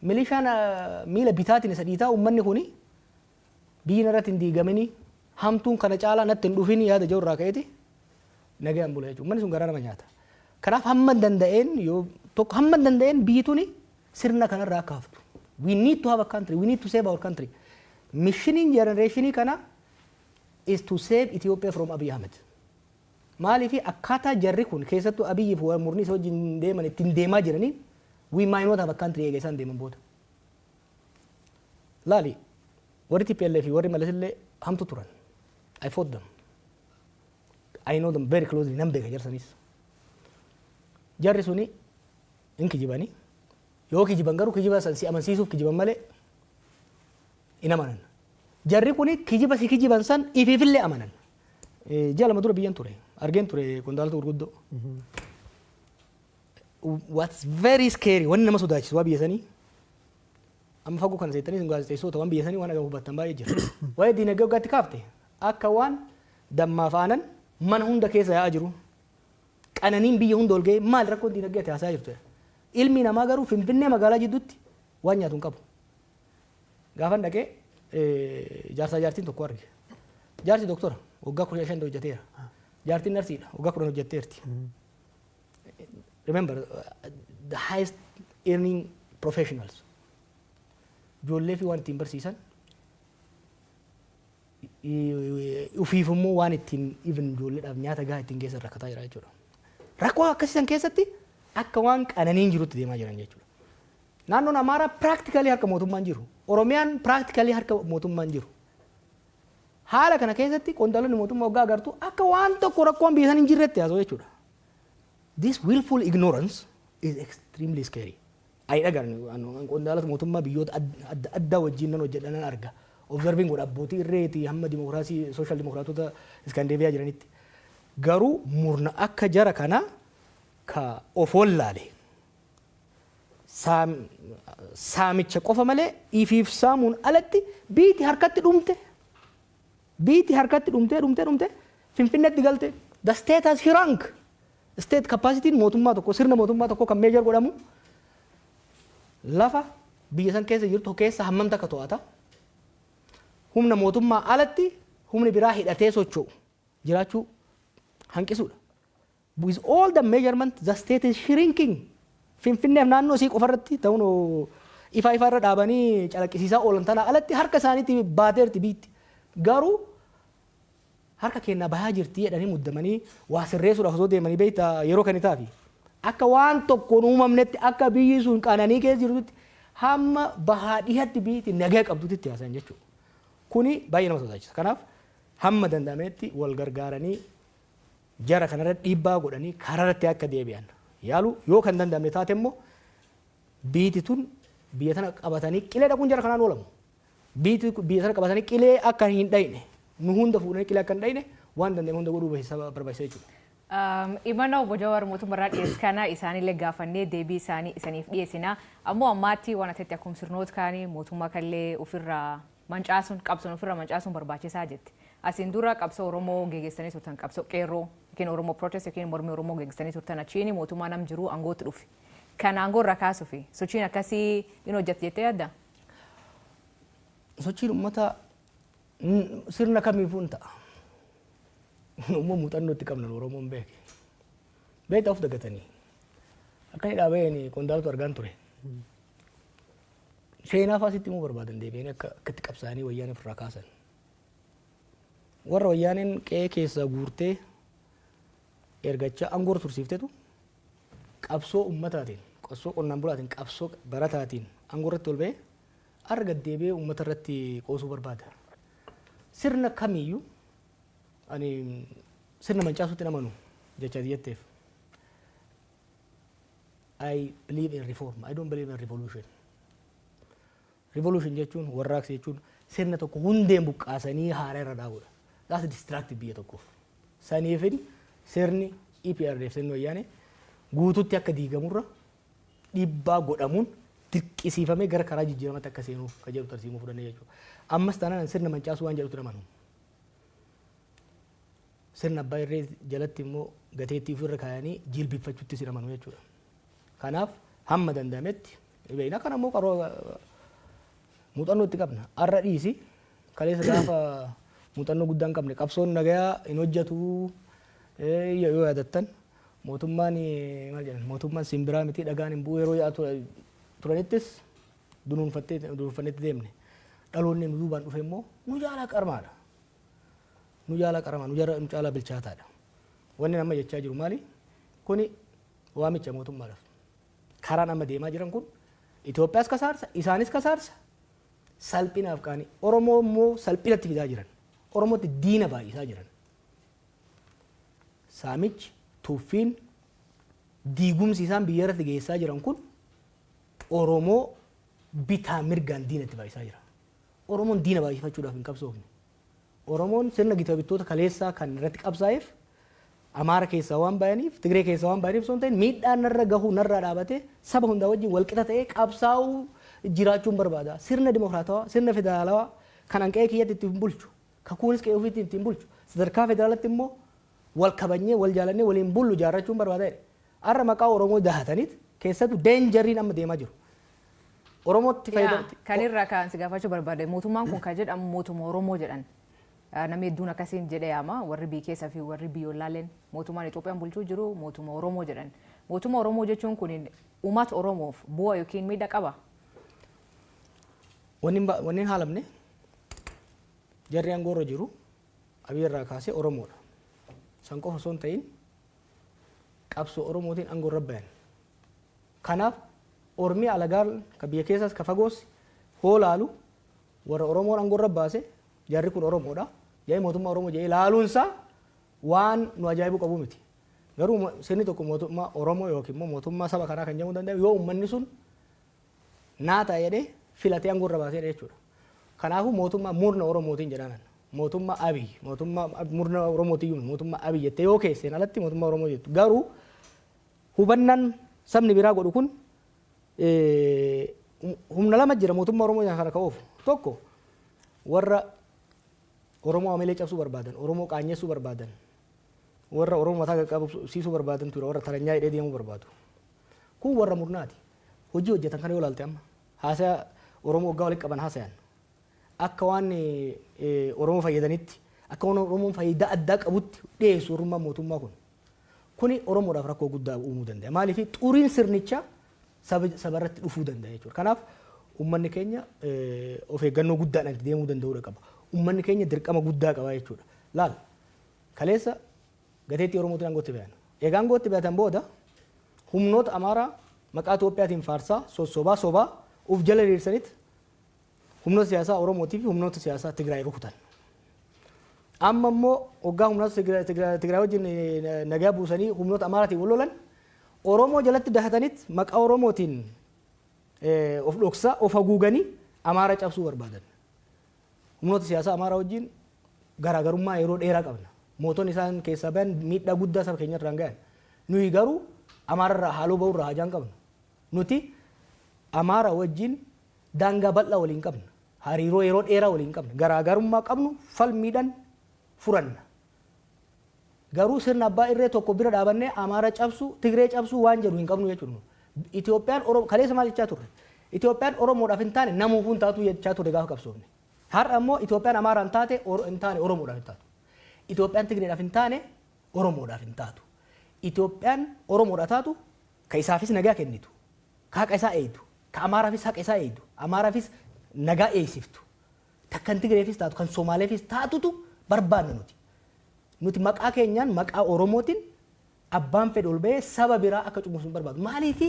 milishaan miila bitaatiin isa dhiitaa, ummanni kuni biyyi irratti hin diigamini, hamtuun kana caalaa natti hin dhufin yaada jiru irraa ka'eeti nagayaan bula jechuudha. Ummanni sun garaa nama nyaata. Kanaaf hamma danda'een, yoo tokko hamma danda'een biyyi tuni sirna kanarraa akka haftu. We need to have a country. We need to save our country. Missioniin generationii kana is to save Ethiopia from Abiy Ahmed. Maaliif? Akkaataa jarri kun, keessattuu Abiyyi fi murni isa wajjin deeman ittiin deemaa jiranii, we might not have a country eega isaan deeman booda. Laali, warri TPLF fi warri Malas illee hamtu turan. I fought them. I know them very closely, nan beeka jarsanis. Jarri suni hin kijibanii. Yoo kijiban garuu kijiba san si amansiisuuf kijiban malee hin amanan. Jarri kuni kijiba si kijiban san ifiifillee amanan. Ji'a 2 dura biyyan ture. Argeen ture qondaalota gurguddoo. What's very scary, wanni nama sodaachisu waa biyya sanii, amma fagoo kana seettanii sun gaazexeessota waan biyya sanii waan agamu hubattan baay'ee jira. Waa'ee diinagdee waggaatti kaafte akka waan dammaaf aanan mana hunda keessa yaa'aa jiru. Qananiin biyya hunda ol ga'ee, maal rakkoon diinagdee ati haasaa jirtu? Ilmi namaa garuu Finfinnee magaalaa jidduutti waan nyaatu hin qabu. Gaafan dhaqee jaarsaa jaartiin tokko arge. Jaarsi doktora, waggaa 15 hojjeteera. Jaartiin narsiidha, waggaa 10 hojjetteerti. Remember, the highest earning professionals. Ijoollee fi waan ittiin barsiisan, ufiif immoo waan ittiin even ijoolleedhaaf nyaata gahaa ittiin geessan rakkataa jira jechuudha. Rakkoo akkasiisan keessatti akka waan qananiin jirutti deemaa jiran jechuudha. Naannoon Amaaraa practically harka mootummaan jiru. Oromiyaan practically harka mootummaan jiru. Haala kana keessatti qondaalonni mootummaa waggaa agartu akka waan tokko rakkoon biyya sana hin jirretti haasa'u jechuudha. This willful ignorance is extremely scary. Ani dhagaan qondaalota mootummaa biyyoota adda addaa wajjin nan hojjedha, nan arga. Observing godha, abbootii irreetii hamma dimokiraasii social dimokiraatota Iskandeeviyaa jiranitti. Garuu murna akka jara kanaa ka of wallaale, saamicha qofa malee ifiif saamuun alatti biiti harkatti dhumte, biiti harkatti dhumtee dhumtee dhumte Finfinneetti galte. The state has shrunk. State capacity mootummaa tokko, sirna mootummaa tokko kan measure godhamu lafa biyya san keessa jirtu keessa hammam takka to'ata, humna mootummaa alatti humni biraa hidhatee socho'u jiraachuu hanqisuudha. With all the measurement, the state is shrinking. Finfinneef naannoo isii qofarratti ta'uun ifa ifa irra dhaabanii calaqqisiisaa oolan tana alatti harka isaaniitti baateerti biitti. Garuu harka kennaa bahaa jirti jedhanii muddamanii waa sirreessuudhaaf osoo deemanii, beektaa, yeroo kan itaafi. Akka waan tokkoon uumamnetti, akka biyyi sun qananii keessa jirtutti, hamma bahaa dhihatti biyyi nagaa qabdutti haasayan jechuudha. Kuni baay'ee nama sodaachisa. Kanaaf hamma danda'ametti wal gargaaranii jara kanarra dhiibbaa godhanii karaarratti akka deebi'an yaalu. Yoo kan danda'amne taate immoo biiti tun biyya tana qabatanii qilee dhaquun jara kanaan oolamu. Biiti biyya tana qabatanii qilee akka hin dhayne, nu hunda fuudhanii qilee akka hin dhayne waan danda'ame hunda godhuu barbaachisa jechuudha. Imana obbo Jawaar mootummaarraa dhiyeessu kana isaanillee gaafannee deebii isaanii isaniif dhiyeessina. Ammoo ammaatti waan asitti akkuma sirnoota kaanii mootummaa kallee ofirraa Mancaasuun, qabsoon ofirra mancaasuun barbaachisaa jetti. Asiin dura qabsoo Oromoo geggeessanii turtan, qabsoo qeerroo yookiin Oromoo protest yookiin mormii Oromoo geggeessanii turtan, achiin mootummaa nam jiru aangootti dhufe. Kan aangoo irra kaasuuf sochiin akkasii in hojjette jettee yaadda? Sochiin uummataa sirna kamiifuu hin ta'a. Immoo muuxannoo itti qabna Oromoon beeke. Beektaa, of dagatanii. Akka inni dhaabeen qondaaltu argaan ture. Seenaa fa'aa sitti himuu barbaadan deebi'anii akka itti qabsaa'anii wayyaanee ofirraa kaasan. Warra wayyaaneen qe'ee keessaa guurtee ergachaa aangoo tursiiftetu qabsoo ummataatiin, qabsoo qonnaan bulaatiin, qabsoo barataatiin aangoo irratti ol ba'ee har'a gad deebi'ee uummata irratti qoosuu barbaada. Sirna kamiyyuu ani sirna mancaasuutti hin amanu jecha jetteef. I believe in reform. I don't believe in revolution. Revolution jechuun, warraaqsa jechuun, sirna tokko hundeen buqqaasanii haaraa irra dhaabuudha. That's destructive biyya tokkoof. Saniifin sirni EPRDF, sirni wayyaanee guututti akka diigamurra dhiibbaa godhamuun dirqisiifamee gara karaa jijjiiramatti akka seenuuf kan jedhu tarsiimuu fudhannee jechuudha. Ammas taanaan sirna mancaasuu waan jedhutti amanu. Sirna abbaa irree jalatti immoo gateettii ofirra kaayanii jilbiffachuutti sin amanu jechuudha. Kanaaf hamma danda'ametti beekna, kana immoo qaroo muuxannoo itti qabna. Har'a dhiisi, kaleessa gaafa muuxannoo guddaa hin qabne qabsoon nagayaa hin hojjetu yoo yaadattan, mootummaan maal jedhan, mootummaan simbiraa miti, dhagaan hin bu'u yeroo yaa'aa turanittis dunuunfattee dunuunfannetti deemne. Dhaloonni nu duubaan dhufe immoo nu caalaa qarmaadha. Nu caalaa qaramaa, nu caalaa bilchaataadha. Wanni amma jechaa jiru maali? Kuni waamicha mootummaadhaaf. Karaan amma deemaa jiran kun Itoophiyaas kasaarsa, isaanis kasaarsa, salphinaaf qaanii. Oromoo immoo salphinatti fidaa jiran. Oromootti diina baay'isaa jiran. Saamichi, tuffiin, diigumsi isaan biyya irratti geessaa jiran kun Oromoo bitaa mirgaan diinatti baay'isaa jira. Oromoon diina baay'ifachuudhaaf hin qabsoofne. Oromoon sirna gita bittoota kaleessaa kan irratti qabsaa'eef Amaara keessaa waan bayaniif, Tigree keessaa waan bayaniif osoo hin ta'in, miidhaan narra gahuu narraa dhaabatee saba hundaa wajjin walqixa ta'ee qabsaa'uu jiraachuun barbaada. Sirna dimokiraatawaa, sirna federaalawaa kan an qe'ee kiyyatti ittiin bulchu, kakuunis qe'ee ofiitti ittiin bulchu, sadarkaa federaalatti immoo wal kabajnee, wal jaalannee waliin bullu ijaarrachuun barbaada jedhe. Har'a maqaa Oromoo dahataniit keessattuu dangeriin amma deemaa jiru. Oromootti fayyadamti. Kan irraa kan si gaafachuu barbaade, mootummaan kun kan jedhamu mootummaa Oromoo jedhan. Namni hedduun akkasiin jedhee yaama, warri biyya keessaa fi warri biyyoolaaleen mootummaan Itoophiyaan bulchuu jiru mootummaa Oromoo jedhan. Mootummaa Oromoo jechuun kun uummata Oromoof bu'aa yookiin miidhaa qaba? Wanni hin haalamne, jarri aangoo irra jiru Abiy irraa kaasee Oromoodha. San qofa osoo hin ta'in qabsoo Oromootiin aangoo irra bayan. Kanaaf Ormi alagaan ka biyya keessaas ka fagoos hoo laalu warra Oromoon aangoo irra baase, jarri kun Oromoodha jedhee, mootummaa Oromoo jedhee laaluunsaa waan nu ajaa'ibuu qabu miti. Garuu sirni tokko mootummaa Oromoo yookiin immoo mootummaa saba kanaa kan jedhamuu danda'u yoo uummanni sun naa ta'a jedhee filatee aangoo irra baaseedha jechuudha. Kanaafuu mootummaa murna Oromootiin jedhanan. Mootummaa Abiy, mootummaa murna Oromootiyyuu mootummaa Abiy jettee yoo keesseen alatti mootummaa Oromoo jettu. Garuu hubannaan sabni biraa godhu kun humna lama jira mootummaa Oromoo kana ka'uuf. Tokko warra Oromoo amalee cabsuu barbaadan, Oromoo qaanyessuu barbaadan, warra Oromoo mataa qaqqabsiisuu barbaadan ture, warra taranyaa hidhee deemuu barbaadu. Kun warra murnaati. Hojii hojjetan kana yoo ilaalte, amma haasaya Oromoo waggaa walitti qaban haasayan akka waan Oromoo fayyadanitti, akka waan Oromoon faayidaa addaa qabutti dhiyeessu warrummaan mootummaa kun. Kuni Oromoodhaaf rakkoo guddaa uumuu danda'a. Maaliif? Xuriin sirnichaa saba irratti dhufuu danda'a jechuudha. Kanaaf uummanni keenya of eeggannoo guddaadhaan itti deemuu danda'uudha qaba. Uummanni keenya dirqama guddaa qaba jechuudha. Laal, kaleessa gateettii Oromootiin aangootti bayan. Egaa aangootti bayatan booda humnoota Amaaraa maqaa Itoophiyaatiin faarsaa sossobaa sobaa uf jala hiriirsaniit humnoota siyaasaa Oromootii fi humnoota siyaasaa Tigraay rukutan. Amma immoo waggaa humnoota Tigraay wajjin nagaa buusanii humnoota Amaaraatiin wal lolan, Oromoo jalatti dahataniit maqaa Oromootiin of dhoksaa of haguuganii Amaara cabsuu barbaadan. Humnoota siyaasaa Amaaraa wajjin garaagarummaa yeroo dheeraa qabna. Mootonni isaan keessaa bayan miidhaa guddaa saba keenya irraan gahan. Nuyi garuu Amaararraa haaloo bahurraa hajaan qabnu. Nuti Amaara wajjin daangaa bal'aa waliin qabna. Hariiroo yeroo dheeraa waliin qabna. Garaagarummaa qabnu falmiidhaan furanna. Garuu sirna abbaa irree tokko bira dhaabannee Amaara cabsu, Tigree cabsu waan jedhu hin qabnu jechuudha. Itoophiyaan Oromoo kaleessa maal jechaa turre? Itoophiyaan Oromoodhaaf hin taane namuufuu hin taatu jechaa turre gaafa qabsoofne. Har'a immoo Itoophiyaan Amaaraan taate hin taane Oromoodhaaf hin taatu. Itoophiyaan Tigreedhaaf hin taane Oromoodhaaf hin taatu. Itoophiyaan Oromoodhaaf taatu ka isaafis nagaa kennitu, ka haqa isaa eeydu, ka Amaaraafis haqa isaa eeydu, Amaaraafis nagaa eeysiftu, kan Tigreefis taatu, kan Somaaleefis taatutu barbaanna nuti. Nuti maqaa keenyaan, maqaa Oromootiin abbaan fedhe ol bahee saba biraa akka cunqursu hin barbaadu. Maaliifi?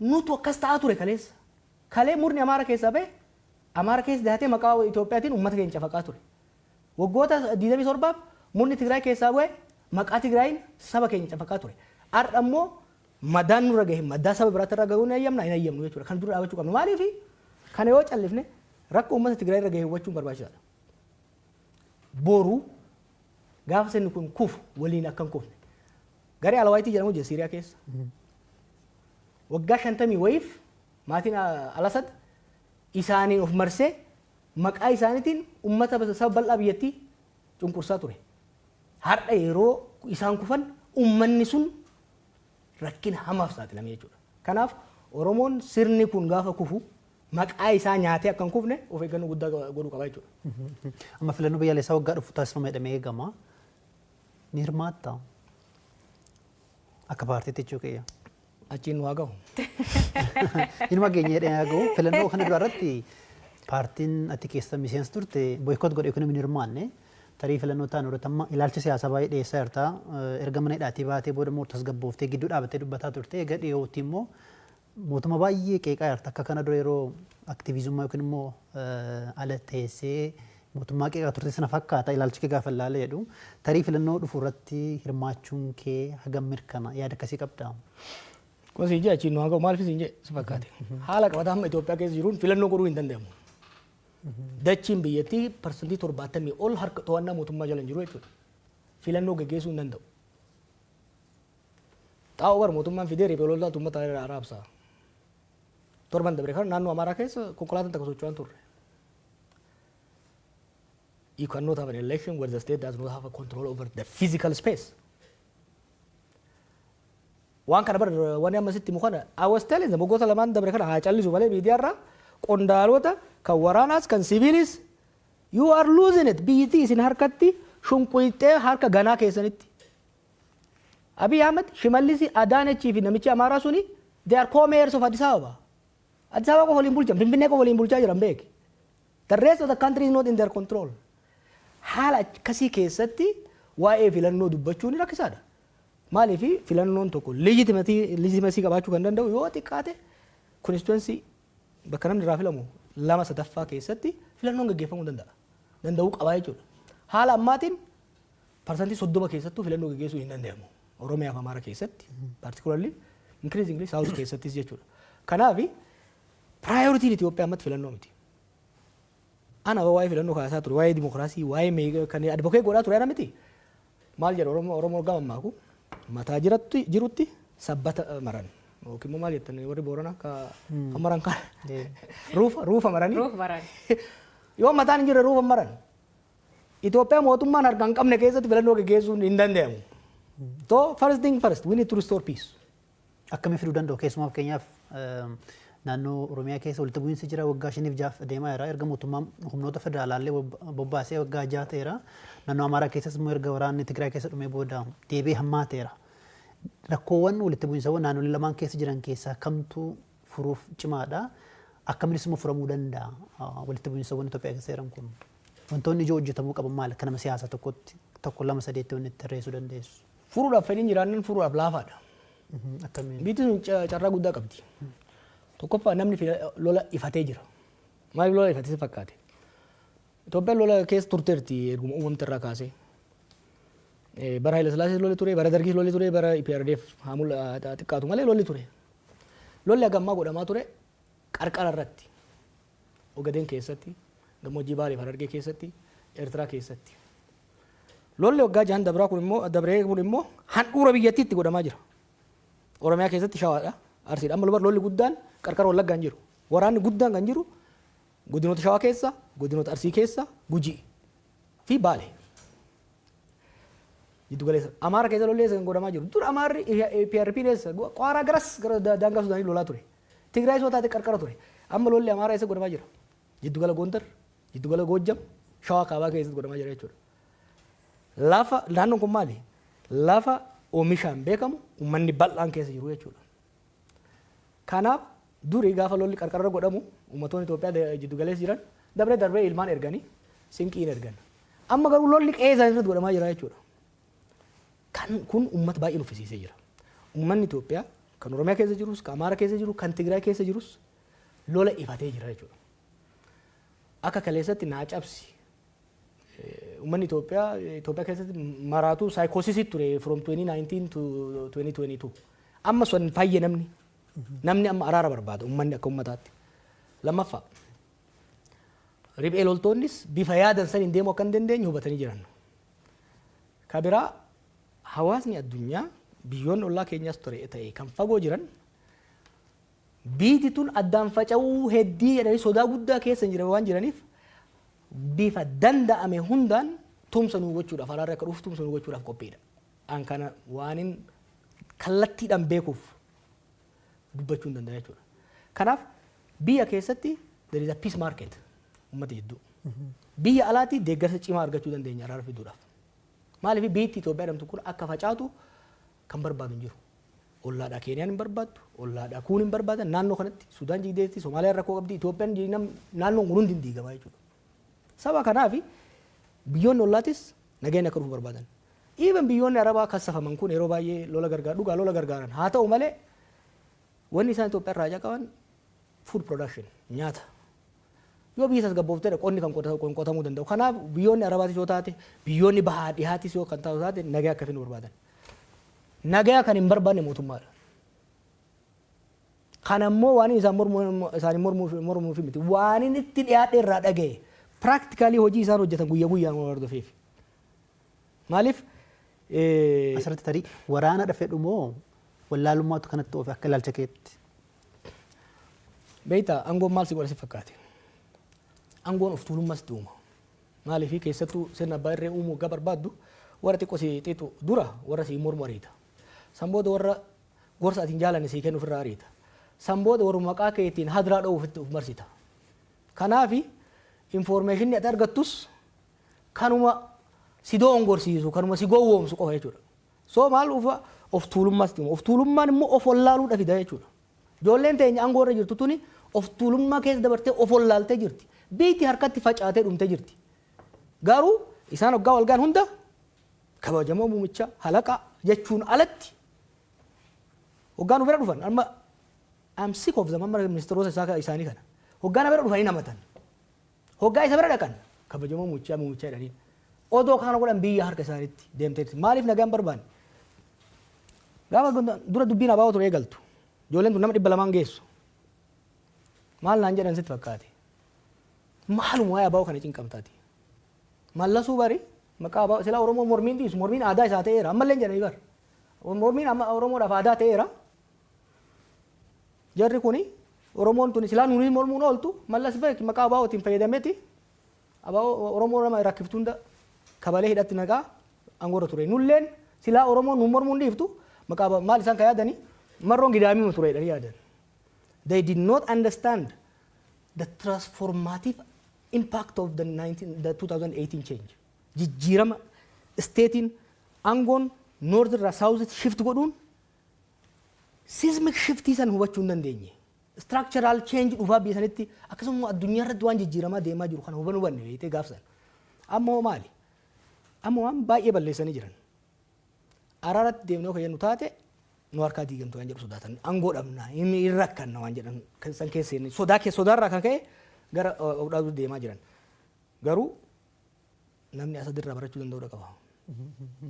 Nutu akkas ta'aa ture kaleessa. Kalee murni Amaara keessaa bahe Amaara keessa dahatee maqaa Itoophiyaatiin uummata keenya cafaqaa ture. Waggoota 27f murni Tigraay keessaa bahe maqaa Tigraayin saba keenya cafaqaa ture. Har'a immoo madaan nurra gahe madaa saba biraatti irra gahuu hin hayyamna, hin hayyamnu jechuudha. Kan dura dhaabachuu qabna. Maaliifi? Kana yoo callifne rakkoo uummata Tigraay irra gahe hubachuun barbaachisaadha. Boru gaafa sirni kun kufu waliin akka hin kufne. Garee Alawaayitii jedhamu jira Siiriyaa keessa. Waggaa 50 wayiif maatiin Al-Asad isaaniin of marsee maqaa isaaniitiin uummata saba bal'aa biyyattii cunqursaa ture. Har'a yeroo isaan kufan uummanni sun rakkina hamaaf saaxilame jechuudha. Kanaaf Oromoon sirni kun gaafa kufu maqaa isaa nyaatee akka hin kufne of eeggannoo guddaa godhuu qaba jechuudha. Amma filannoo biyyaalessaa waggaa dhufu taasifama jedhamee eegama. Ni hirmaattaa? Akka paartiitti jechuu kiyya. Achiin nu haa gahu. Inuma geenye jedhee haa gahu. Filannoo kana dura irratti paartiin ati keessa miseensa turte boycott godhe yookiin hin hirmaanne. Tarii filannoo ta'an irratti amma ilaalcha siyaasaa baay'ee dhiyeessaa jirta. Erga mana hidhaatii baatee booda immoo tasgabbooftee gidduu dhaabattee dubbataa turte. Egaa dhiyootti immoo mootummaa baay'ee qeeqaa jirta. Akka kana dura yeroo aktiivizummaa yookiin immoo ala teessee mootummaa qeeqaa turte sana fakkaata ilaalchi kee gaafa ilaala jedhu. Tarii filannoo dhufu irratti hirmaachuun kee hagam mirkana, yaada akkasii qabdaa? Kun siin jee achiin nu haa gahu. Maaliif siin jee si fakkaate? Haala qabataa amma Itoophiyaa keessa jiruun filannoo godhuu hin danda'amu. Dachiin biyyattii 70% ol harka to'annaa mootummaa jala hin jiru jechuudha. Filannoo geggeessuu hin danda'u. Xaa'oo bar mootummaan fidee riphee loltoota uummata irraa raabsa. Torban dabre kana naannoo Amaaraa keessa konkolaataan takka socho'aa hin turre. You cannot have an election where the state does not have a control over the physical space. Waan kana bar wanni amma sitti himu kana I was telling them waggoota lamaan dabre kana haa callisu malee miidiyaarraa qondaalota kan waraanaas kan siviilis, you are losing it, biyyittii isin harkatti shunquyxee harka ganaa keessanitti. Abiy Ahmed, Shimallisi, Adaanechii fi namichi Amaaraa suni, they are co-mayors of Addis Ababa. Addis Ababa qofa waliin bulchan, Finfinnee qofa waliin bulchaa jiran beeki. The rest of the country is not in their control. Haala akkasii keessatti waa'ee filannoo dubbachuun rakkisaadha. Maaliif? Filannoon tokko legitimacy qabaachuu kan danda'u yoo xiqqaate constituency bakka namni irraa filamu lama sadaffaa keessatti filannoon gaggeeffamuu danda'a. Danda'uu qabaa jechuudha. Haala ammaatiin 30% keessattuu filannoo gaggeessuu hin danda'amu. Oromiyaa fi Amaara keessatti particularly, increasingly South keessattis jechuudha. Kanaaf priorityn Itoophiyaa ammatti filannoo miti. Ana waa'ee filannoo kaasaa ture, waa'ee dimokiraasii, waa'ee kan advocate godhaa ture ana miti. Maal jedha Oromoo? Oromoo gama ammaaku mataa jiratti jirutti sabbata maran yookiin immoo maal jettan warri Booranaa ka maran kan ruufa maranii. Ruuf maran. Yoo mataan hin jirre ruufa maran. Itoophiyaa mootummaan harka hin qabne keessatti filannoo gaggeessuun hin danda'amu. So first thing first, we need to restore peace. Akkamii fiduu danda'u? Keessumaa fakkeenyaaf naannoo Oromiyaa keessa walitti bu'iinsi jira, waggaa 5f 6f deemaa jira. Erga mootummaan humnoota federaalaallee bobbaasee waggaa 6 ta'eera. Naannoo Amaaraa keessas immoo erga waraanni Tigraay keessa dhumee booda deebi'ee hammaateera. Rakkoowwan walitti bu'iinsawwan naannolee lamaan keessa jiran keessaa kamtu furuuf cimaadha? Akkaminis immoo furamuu danda'a walitti bu'iinsawwan Itoophiyaa keessa jiran kun? Wantoonni ijoo hojjetamuu qaban maali? Akka nama siyaasaa tokkotti tokko, lama, sadeetti wanni itti tarreessuu dandeessu. Furuudhaaf fedhiin jiraannan furuudhaaf laafaadha. Akkamiin? Biyyi sun carraa guddaa qabdi. Tokkoffaa, namni lola ifatee jira. Maaliif lola ifatee si fakkaate? Itoophiyaan lola keessa turteerti erguma uumamte irraa kaasee. Bara Haile Sillaasee lolli ture, bara Dargis lolli ture, bara EPRDF haa xiqqaatu malee lolli ture. Lolli hagammaa godhamaa ture qarqara irratti. Ogadeen keessatti, gammoojjii Baalee fi Harargee keessatti, Eertiraa keessatti. Lolli waggaa 6n dabraa kun immoo dabree kun immoo handhuura biyyattiitti godhamaa jira. Oromiyaa keessatti Shawaadha, Arsiidha. Amma lolli guddaan qarqara Wallaggaa hin jiru. Waraanni guddaan kan jiru Godinoota Shawaa keessa, godinoota Arsii keessa, Gujii fi Baale. Jiddu galeessa. Amaara keessa lolli eessa kan godhamaa jiru? Dur Amaarri PRP eessa? Qaaraa garas gara daangaa Sudaanii lolaa ture. Tigraay soo taate qarqara ture. Amma lolli Amaaraa eessa godhamaa jira? Jiddu gala Gondar, jiddu gala Goojjam, Shawaa kaabaa keessatti godhamaa jira jechuudha. Lafa naannoon kun maali? Lafa oomishaan beekamu, uummanni bal'aan keessa jiru jechuudha. Kanaaf durii gaafa lolli qarqarra godhamu, uummattoonni Itoophiyaa jiddu galeessa jiran dabree darbee ilmaan erganii sinqiin ergan. Amma garuu lolli qe'ee isaanii irratti godhamaa jira jechuudha. Kan kun uummata baay'ee nuffisiisee jira. Uummanni Itoophiyaa kan Oromiyaa keessa jirus, kan Amaara keessa jiru, kan Tigraay keessa jirus lola ifatee jira jechuudha. Akka kaleessatti naa cabsi. Uummanni Itoophiyaa Itoophiyaa keessatti maraatu psychosis ture from 2019 to 2022. Amma sun fayye namni. Namni amma araara barbaada, uummanni akka uummataatti. Lammaffaa, riphee loltoonnis bifa yaadan saniin deemuu akka hin dandeenye hubatanii jiran. Ka biraa, hawaasni addunyaa, biyyoonni ollaa keenyaas ture ta'e kan fagoo jiran, biiti tun addaan faca'uu heddii jedhanii sodaa guddaa keessa jiran waan jiraniif, bifa danda'ame hundaan tumsa nuu gochuudhaaf, araarri akka dhufu tumsa nuu gochuudhaaf qophiidha. An kana waanin kallattiidhaan beekuuf dubbachuu hin danda'a jechuudha. Kanaaf biyya keessatti there is a peace market uummata jidduu. Biyya alaatti deeggarsa cimaa argachuu dandeenya araara fiduudhaaf. Maaliif? Biyyi Itoophiyaa jedhamtu kun akka facaatu kan barbaadu hin jiru. Ollaadhaa Keeniyaan hin barbaaddu, ollaadhaa kuun hin barbaadan, naannoo kanatti Sudaan jigdeetti, Somaaliyaan rakkoo qabdi, Itoophiyaan, naannoon kun hundi hin diigamaa jechuudha. Saba kanaaf biyyoonni ollaatis nageenya akka dhufu barbaadan. Even biyyoonni Arabaa kassafaman kun yeroo baay'ee lola gargaar, dhugaa lola gargaaran haa ta'u malee, wanni isaan Itoophiyaa irraa haja qaban food production, nyaata. Yoo biyyi tasgabboofteedha qonni kan qotamuu danda'u. Kanaaf biyyoonni Arabaatis yoo taate, biyyoonni bahaa dhihaatis yoo kan taatu taate, nagaa akka finu barbaadan. Nagaa kan hin barbaanne mootummaadha. Kan ammoo waan isaan mormuu isaanii mormuuf miti. Waan inni itti dhiyaadhe irraa dhagaye, practically hojii isaan hojjetan guyyaa guyyaan waan hordofeef. Maaliif? Asirratti tarii waraana fedhu moo wallaalummaatu kanatti oofe akka ilaalcha keetti? Beektaa, aangoon maal si godha si fakkaate? Aangoon of tuulummas itti uuma. Maaliif? Keessattuu sirna abbaa irree uumuu waggaa barbaaddu, warra xiqqoo si xiixu dura warra si mormu ariita. San booda warra gorsa ati hin jaalanne sii kennu ofirraa ariita. San booda warra maqaa keetiin hadiraa dha'uuf itti of marsita. Kanaafi informationni ati argattus kanuma si doongorsiisu, kanuma si gowwoomsu qofa jechuudha. So maal ufa of tuulummaas itti uuma. Of tuulummaan immoo of wallaaluudha fida jechuudha. Ijoolleen teenya aangoo irra jirtu tuni of tuulummaa keessa dabartee of wallaaltee jirti. Biyyi harkatti facaatee dhumtee jirti. Garuu isaan hoggaa wal ga'an hunda kabajamoo muumicha halaqa jechuun alatti hoggaa nu bira dhufan, amma I'm sick of them, amma ministeerota isaa isaanii kana hoggaa na bira dhufanii namatan, hoggaa isa bira dhaqan kabajamoo muumichaa muumichaa jedhaniin. Odoo kana godhan biyya harka isaaniitti deemteetti. Maaliif nagaan barbaanne? Gaafa dura dubbiin abaa'oo ture eegaltu, ijoolleen tun nama 200 geessu maal naan jedhan sitti fakkaate? Maaluma waa'ee abaa'oo kana cinqamtaati? Mallasuu bari maqaa abaa'oo silaa Oromoo mormiin dhiisu, mormiin aadaa isaa ta'eera. Ammallee jedhanii bar mormiin amma Oromoodhaaf aadaa ta'eera. Jarri kuni Oromoon tuni silaa nuuni mormuun ooltu. Mallas beek maqaa abaa'ootiin fayyadameeti abaa'oo Oromoo nama rakkiftu hunda kabalee hidhatti naqaa aangoorra ture. Nulleen silaa Oromoon nu mormuun dhiiftu maqaa maal isaan ka yaadanii marroon gidaamii ture jedhanii yaadan. They did not understand the transformative impact of the 2018 change. Jijjiirama stateiin aangoon north irraa south shift godhuun seismic shiftii san hubachuu hin dandeenye. Structural change dhufaa biyya sanitti, akkasuma addunyaa irratti waan jijjiiramaa deemaa jiru kana hubanne beektee gaafsan. Amma hoo maali? Amma waan baay'ee balleessanii jiran. Araaratti deemnee kan jennu taate nu harkaa diigamtu waan jedhu sodaatan. Aangoo dhabna, hin rakkanna waan jedhan san keessa sodaa keessa, sodaarraa kan ka'e gara of dhaabuu deemaa jiran. Garuu namni asadirraa barachuu danda'uu qaba.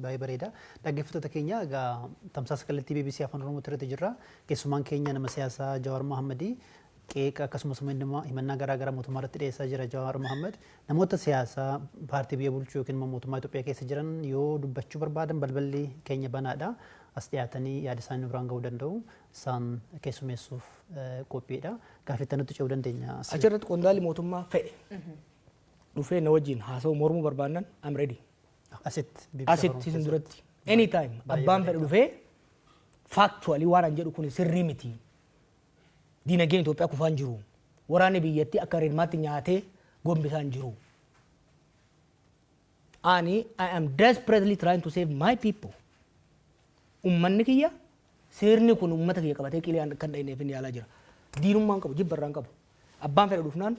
Baay'ee bareeda. Dhaggeeffattoota keenya, egaa tamsaasa kallattii BBC Afaan Oromoo irratti jirra. Keessumaan keenya nama siyaasaa Jawaar Mohammadii. Qeeqa akkasumas himannaa garaa garaa mootummaa irratti dhiyeessaa jira Jawaar Mohammad. Namoota siyaasaa paartii biyya bulchuu yookiin immoo mootummaa Itoophiyaa keessa jiran yoo dubbachuu barbaadan balballi keenya banaadha. As dhiyaatanii yaada isaanii nu biraan gahuu danda'u. Isaan keessummeessuuf qophiidha. Gaaffii nutti ce'uu dandeenya. Achirratti qondaalli mootummaa fedhe dhufee na wajjin haasa'u mormuu barbaannan, I'm ready. Asitti. Asitti isin duratti. Anytime abbaan fedhe dhufee factually waan an jedhu kun sirrii miti. Diinagdeen Itoophiyaa kufaan jiru. Waraanni biyyattii akka rirmaatti nyaatee gombisaan jiru. Ani I am desperately trying to save my people. Ummanni kiyya, sirni kun ummata kiyya qabatee qilee kan dhahineef inni yaalaa jira. Diinummaan qabu, jibba irraan qabu. Abbaan fedhe dhufnaan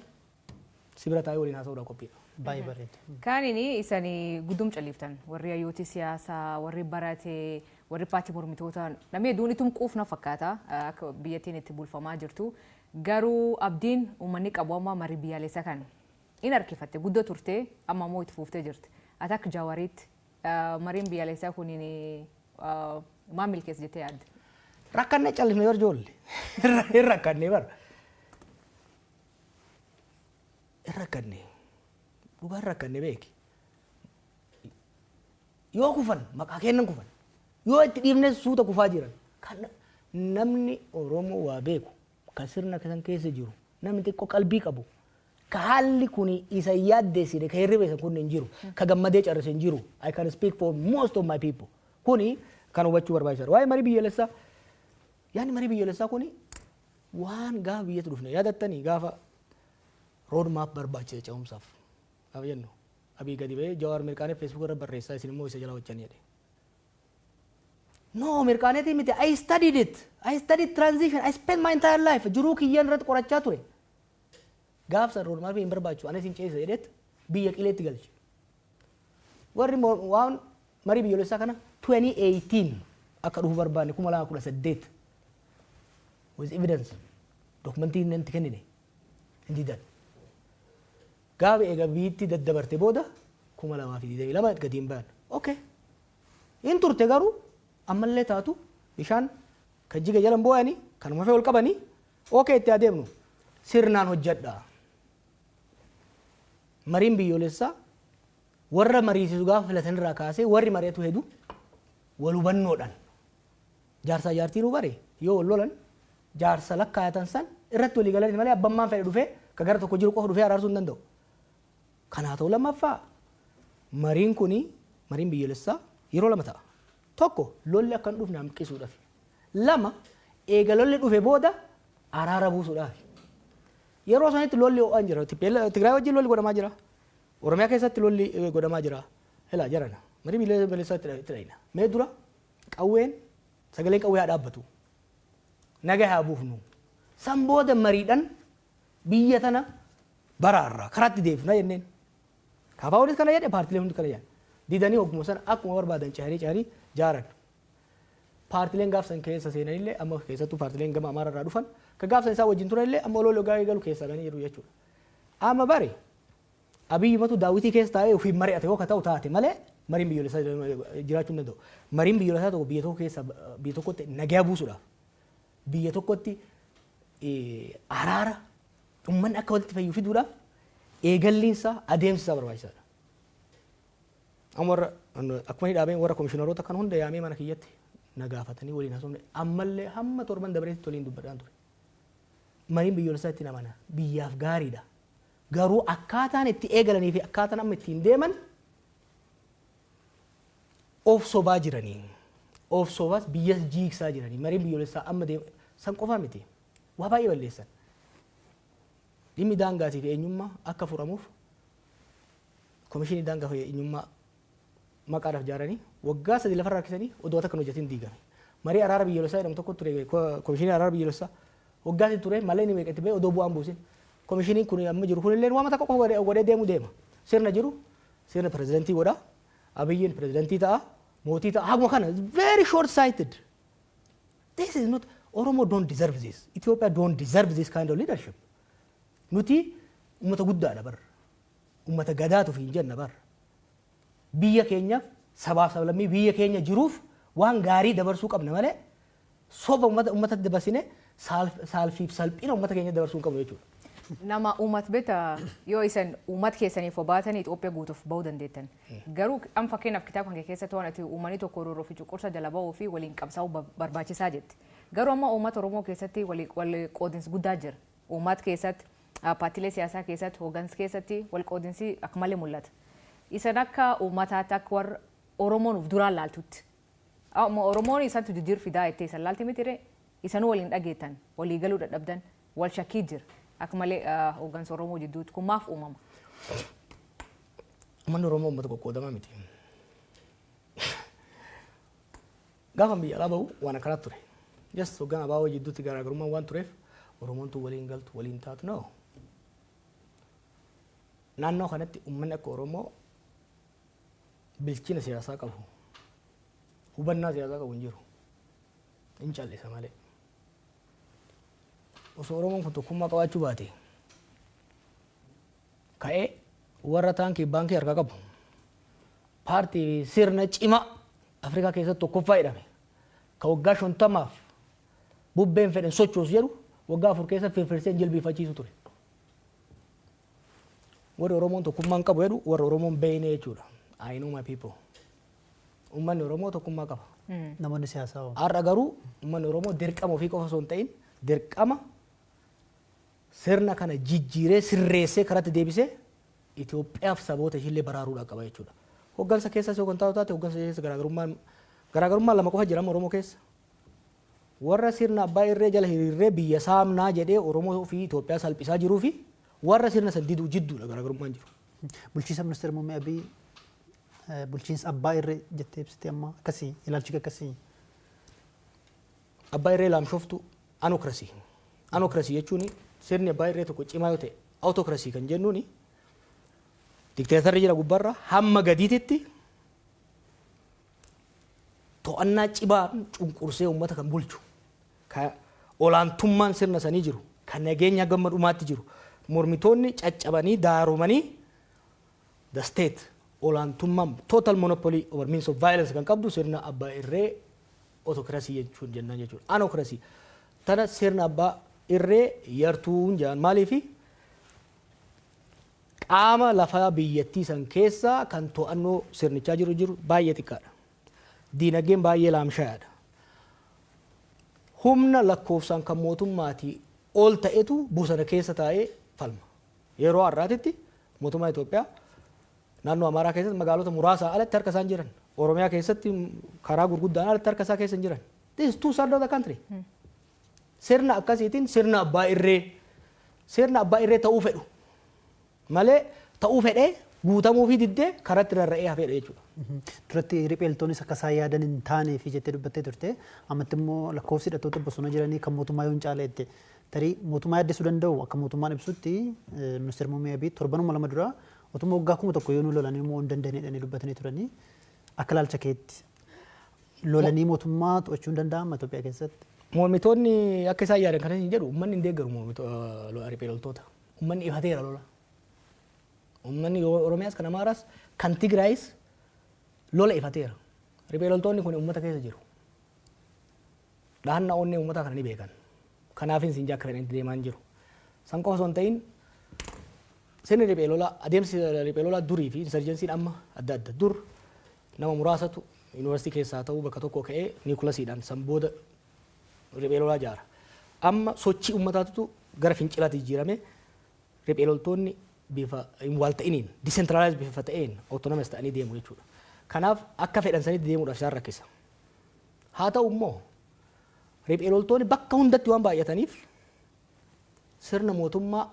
sibira taa'ee waliin haasa'uudhaan qophiidha. Baay'ee bareeda. Kaanini isanii guddum calliftan, warri hayyooti siyaasaa, warri barate, warri paartii mormitoota, namni hedduun itum quufna fakkaata akka biyyattiin itti bulfamaa jirtu. Garuu abdiin uummanni qabu amma marii biyyaalessaa kan in harkifatte guddoo turte, amma immoo itti fuuftee jirti. Ati akka Jawaariitti mariin biyyaalessaa kuniin maal milkeessa jettee yaadde? Rakkannee callisne bar ijoollee. Hin rakkannee bar. Hin rakkannee. Dhugaan rakkannee beeki. Yoo kufan maqaa kennan kufan. Yoo itti dhiifne suuta kufaa jiran. Kan namni Oromoo waa beeku, kan sirna kan keessa jiru, namni xiqqoo qalbii qabu, ka haalli kun isa yaaddeessine, ka hirriba isa kun hin jiru, ka gammadee carrise hin jiru. I can speak for most of my people. Kuni kan hubachuu barbaachisaadha. Waa'ee marii biyyaalessaa, yaadni marii biyyaalessaa kuni waan gaafa biyyatti dhufne yaadattanii, gaafa road map barbaachisa ce'umsaaf gaafa jennu, Abii gadi ba'ee Jawaar mirqaanee Facebook irra barreessaa, isin immoo isa jala hojjanii jedhe. No, mirqaaneetii miti. I studied it. I studied transition. I spent my entire life. Jiruu kiyyaan irratti qorachaa ture. Gaafsan road map hin barbaachisu. Anis hin ceesisa jedheet biyya qileetti galche. Warri waan marii biyyoolessaa kana 2018 akka dhufu barbaanne, 2018, with evidence, dokumentii inni itti kennine hin didan. Gaafa eega biitti daddabarte booda 2022 gadi hin bayan. Okay. Hin turte, garuu ammallee taatu bishaan kan jiga jalan boo'anii kanuma fee ol qabanii, okay, itti adeemnu sirnaan hojjedha. Mariin biyyoolessaa warra mariisisu gaafa filatan irraa kaasee warri mari'atu hedu wal hubannoodhaan, jaarsaa jaartiin bare yoo wal lolan jaarsa lakkaayatan san irratti walii galanii malee abbammaan fedhe dhufee ka gara tokko jiru qofa dhufee araarsuu hin danda'u. Kanaa ta'u, lammaffaa mariin kuni, mariin biyyoolessaa yeroo lama ta'a. Tokko, lolli akka hin dhufne hanqisuudhaaf. Lama, eega lolli dhufe booda araara buusuudhaaf. Yeroo sanitti lolli ho'aan jira. Tigraay wajjin lolli godhamaa jira. Oromiyaa keessatti lolli godhamaa jira. Ilaa jarana. Marii biyyoolessaa itti dhayina. Mee dura qawween, sagaleen qawwee haa dhaabbatu. Naga haa buufnu. San booda mariidhaan biyya tana baraarra karaatti deebifna jenneen. KFOnis kana jedhe, paartileen hundi kana jedhan. Didanii hogguma sana akkuma barbaadan cehanii cehanii jaaran. Paartileen gaafsan keessa seenanillee, amma keessattuu paartileen gama Amaara irraa dhufan ka gaafsan isaa wajjin turanillee, amma oloo logaa eegalu keessaa ganii jiru jechuudha. Amma bari Abiyyumatu daawwitii keessa taa'ee ofiin mari'ate yoo ka ta'u taate malee mariin biyyoolessaa jiraachuu hin danda'u. Mariin biyyoolessaa tokko biyya tokko keessa, biyya tokkotti nagaa buusuudhaaf, biyya tokkotti araara, uummanni akka walitti fayyu fiduudhaaf eegalliinsaa, adeemsi isaa barbaachisaadha. Amma warra akkuma inni dhaabeen warra komishiinaroota kan hunda yaamee mana kiyyatti na gaafatanii waliin haasofne, ammallee hamma torban dabareetti waliin dubbadhaan ture. Mariin biyyoolessaa itti amana, biyyaaf gaariidha. Garuu akkaataan itti eegalanii fi akkaataan amma ittiin deeman of sobaa jiranii. Of sobaas biyyas jiigsaa jiranii. Mariin biyyoolessaa amma deema san qofaa miti. Waa baay'ee balleessan. Dhimmi daangaatii fi eenyummaa akka furamuuf komishinii daangaa fi eenyummaa maqaadhaaf ijaaranii waggaa 3 lafarra harkisanii odoo takka hin hojjetin diigame. Marii araara biyyoolessaa jedhamu tokko ture, komishinii araara biyyoolessaa waggaa 3 ture malee inni meeqa itti ba'e odoo bu'aan buusin. Komishiniin kun amma jiru kunillee waan takka qofa godhee deemu deema. Sirna jiru sirna pirezidantii godha. Abiyyiin pirezidantii ta'a. Mootii ta'a. Haguma kana very short sighted. This is not, Oromo don't deserve this. Ethiopia don't deserve this kind of leadership. Nuti uummata guddaadha bar. Uummata gadaatuuf hin jenna bar. Biyya keenyaaf, sabaaf sablammii biyya keenya jiruuf waan gaarii dabarsuu qabna malee soba uummata uummatatti dabarsine saalfiif salphina uummata keenya dabarsuu hin qabnu jechuudha. Nama uummata beekta, yoo isan uummata keessaniif obaatanii Itoophiyaa guutuuf bahuu dandeettan. Garuu amma fakkeenyaaf kitaaba kan keessatti waan ati uummanni tokko roorroo fi cunqursa jala bahuu fi waliin qabsaa'uu barbaachisaa jetti. Garuu amma uummata Oromoo keessatti wal qoodinsi guddaa jira. Uummata keessatti, paartiilee siyaasaa keessatti, hooggansa keessatti wal qoodinsi akka malee mul'ata. Isan akka uummataatti, akka warra Oromoon uf duraan laaltutti. Amma Oromoon isantu jijjiir fidaa jettee isan laalti miti ree? Isanuu waliin dhageettan, walii galuu dadhabdan, wal shakkii jira. Akka malee hooggansa Oromoo jidduutti kun maaf uumama? Uummanni Oromoo uummata qoqqoodamaa miti. Gaafa biyya alaa bahu waan akkanaatu ture. Yes, hoggaan ABO jidduutti garaagarummaan waan tureef Oromoon tun waliin galtu, waliin taatu, no. Naannoo kanatti uummanni akka Oromoo bilchina siyaasaa qabu, hubannaa siyaasaa qabu hin jiru. Hin callisa malee. Osoo Oromoon kun tokkummaa qabaachuu baate, ka'ee warra taankii baankii harkaa qabu, paartii sirna cimaa Afrikaa keessatti tokkoffaa jedhame, ka waggaa 50f bubbeen fedhen sochoosu jedhu, waggaa 4 keessa firfirsee jilbiifachiisu ture. Warri Oromoon tokkummaan qabu jedhu warra Oromoon beeyne jechuudha. I know my people. Uummanni Oromoo tokkummaa qaba. Namoonni siyaasaa hoo? Har'a garuu uummanni Oromoo dirqama ofii qofa osoo hin ta'in, dirqama sirna kana jijjiiree, sirreessee, karatti deebisee Itoophiyaaf saboota ishiillee baraaruudhaan qaba jechuudha. Hoggansa keessas yoo kan taatu taate, hoggansa keessa garaagarummaan lama qofa jira amma Oromoo keessa. Warra sirna abbaa irree jala hiriirree biyya saamnaa jedhee Oromoo fi Itoophiyaa salphisaa jiruu fi warra sirna san diduu jidduudha garaagarummaan jiru. Bulchiinsa Ministeera Muummee Abiy bulchiinsa abbaa irree jettee ibsite amma, akkasii ilaalchi kee akkasii? Abbaa irree laamshoftu, anocracy. Anocracy jechuun sirni abbaa irree tokko cimaa yoo ta'e, autocracy kan jennuun dikteetarri jira, gubbarra hamma gadiititti to'annaa cimaan cunqursee uummata kan bulchu, ka olaantummaan sirna sanii jiru, kan nageenya gamma dhumaatti jiru, mormitoonni caccabanii daaromanii, the state olaantummaan total monopoly over means of violence kan qabdu sirna abbaa irree autocracy jechuun jennaan jechuudha. Anocracy tana sirna abbaa irree yartuun jedhan. Maaliifi? Qaama lafaa biyyattii san keessa kan to'annoo sirnichaa jiru baay'ee xiqqaadha. Diinagdeen baay'ee laamshayaadha. Humna lakkoofsaan kan mootummaatii ol ta'etu bosona keessa taa'ee falma. Yeroo har'aatitti mootummaa Itoophiyaa naannoo Amaaraa keessatti magaalota muraasaan alatti harka isaan jiran. Oromiyaa keessatti karaa gurguddaan alatti harka isaa keessa hin jiran. This is two third of the country. Sirna akkasiitiin sirna abbaa irree ta'uu fedhu malee, ta'uu fedhee guutamuu fi diddee karatti rarra'ee hafeedha jechuudha. Duratti ripheeltoonis akka isaan yaadan hin taane fi jettee dubbattee turte. Ammatti immoo lakkoofsi hidhattoota bosona jiranii kan mootummaa yoo hin caale jette. Tarii mootummaa yaaddessuu danda'u. Akka mootummaan ibsutti, Ministeerri Muummee Abiy torbanuma 2 dura otuma waggaa 1000 yoo nu lolanii immoo hin danda'an jedhanii dubbatanii turanii. Akka ilaalcha keetti lolanii mootummaa to'achuu hin danda'ama Itoophiyaa keessatti? Mormitoonni akka isaan yaadan kana hin jedhu. Uummanni hin deeggaru mormitoota, riphee loltoota. Uummanni ifateera lola. Uummanni Oromiyaas, kan Amaaraas, kan Tigraayis lola ifateera. Riphee loltoonni kun uummata keessa jiru. Dhahannaa onnee uummataa kana ni beekan. Kanaafin siin akka fedhanitti deemaa hin jiru. San qofa osoo hin ta'in, sirni riphee lolaa, adeemsi riphee lolaa durii fi insurgencyn amma adda adda. Dur nama muraasatu yuunivarsiitii keessaa ta'uu bakka tokko ka'ee nucleusiidhaan san booda riphee lolaa ijaara. Amma sochii uummataatu gara fincilaatti jijjiirame, riphee loltoonni bifa hin waalta'iniin, decentralized bifa ta'een, autonomous ta'anii deemu jechuudha. Kanaaf akka fedhan sanitti deemuudhaaf isaan rakkisa. Haa ta'u immoo riphee loltoonni bakka hundatti waan baay'ataniif sirna mootummaa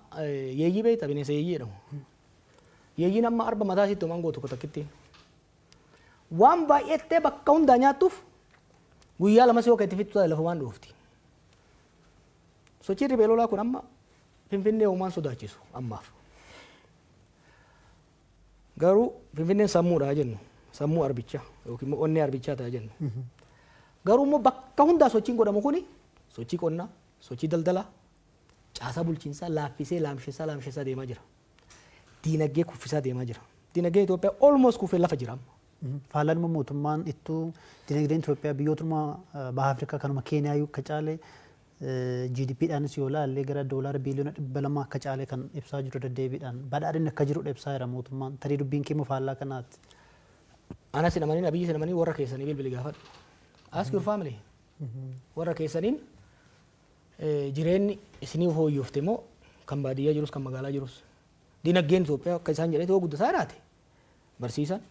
yeeyyii beekta, bineensa yeeyyii jedhamu. Yeeyyiin amma arba mataa isiitti homaan gootu takkitti. Waan baay'attee bakka hundaa nyaattuuf guyyaa lamas yoo kan itti fixxu taate lafa waan dhoofti. Sochiin riphee lolaa kun amma Finfinnee uumaan sodaachisu ammaaf. Garuu Finfinneen sammuudha jennu. Sammuu arbichaa yookiin immoo onnee arbichaa ta'a jennu. Garuu immoo bakka hundaa sochiin godhamu kuni sochii qonnaa, sochii daldalaa, caasaa bulchiinsaa laaffisee, laamsessaa laamsessaa deemaa jira. Diinagdee kuffisaa deemaa jira. Diinagdeen Itoophiyaa almost kufee lafa jira amma. Faallaan immoo mootummaan ittuu dinagdeen Itoophiyaa biyyootuma baha Afrikaa kanuma Keeniyaa akka caale GDP dhaanis yoo ilaalle gara doolaara biiliyoona 200 akka caale kan ibsaa jiru, deddeebiidhaan badhaadhinni akka jirudha ibsaa jira mootummaan. Tarii dubbiin keemmoo faallaa kanaati. Anas hin amanin, Abiyyi hin amanin, warra keessanii bilbili gaafadhu. Ask your family. Warra keessaniin jireenyi isinii fooyyofte moo, kan baadiyyaa jirus kan magaalaa jirus? Dinagdeen Itoophiyaa akka isaan jedhetti yoo guddataa jiraate, barsiisaan,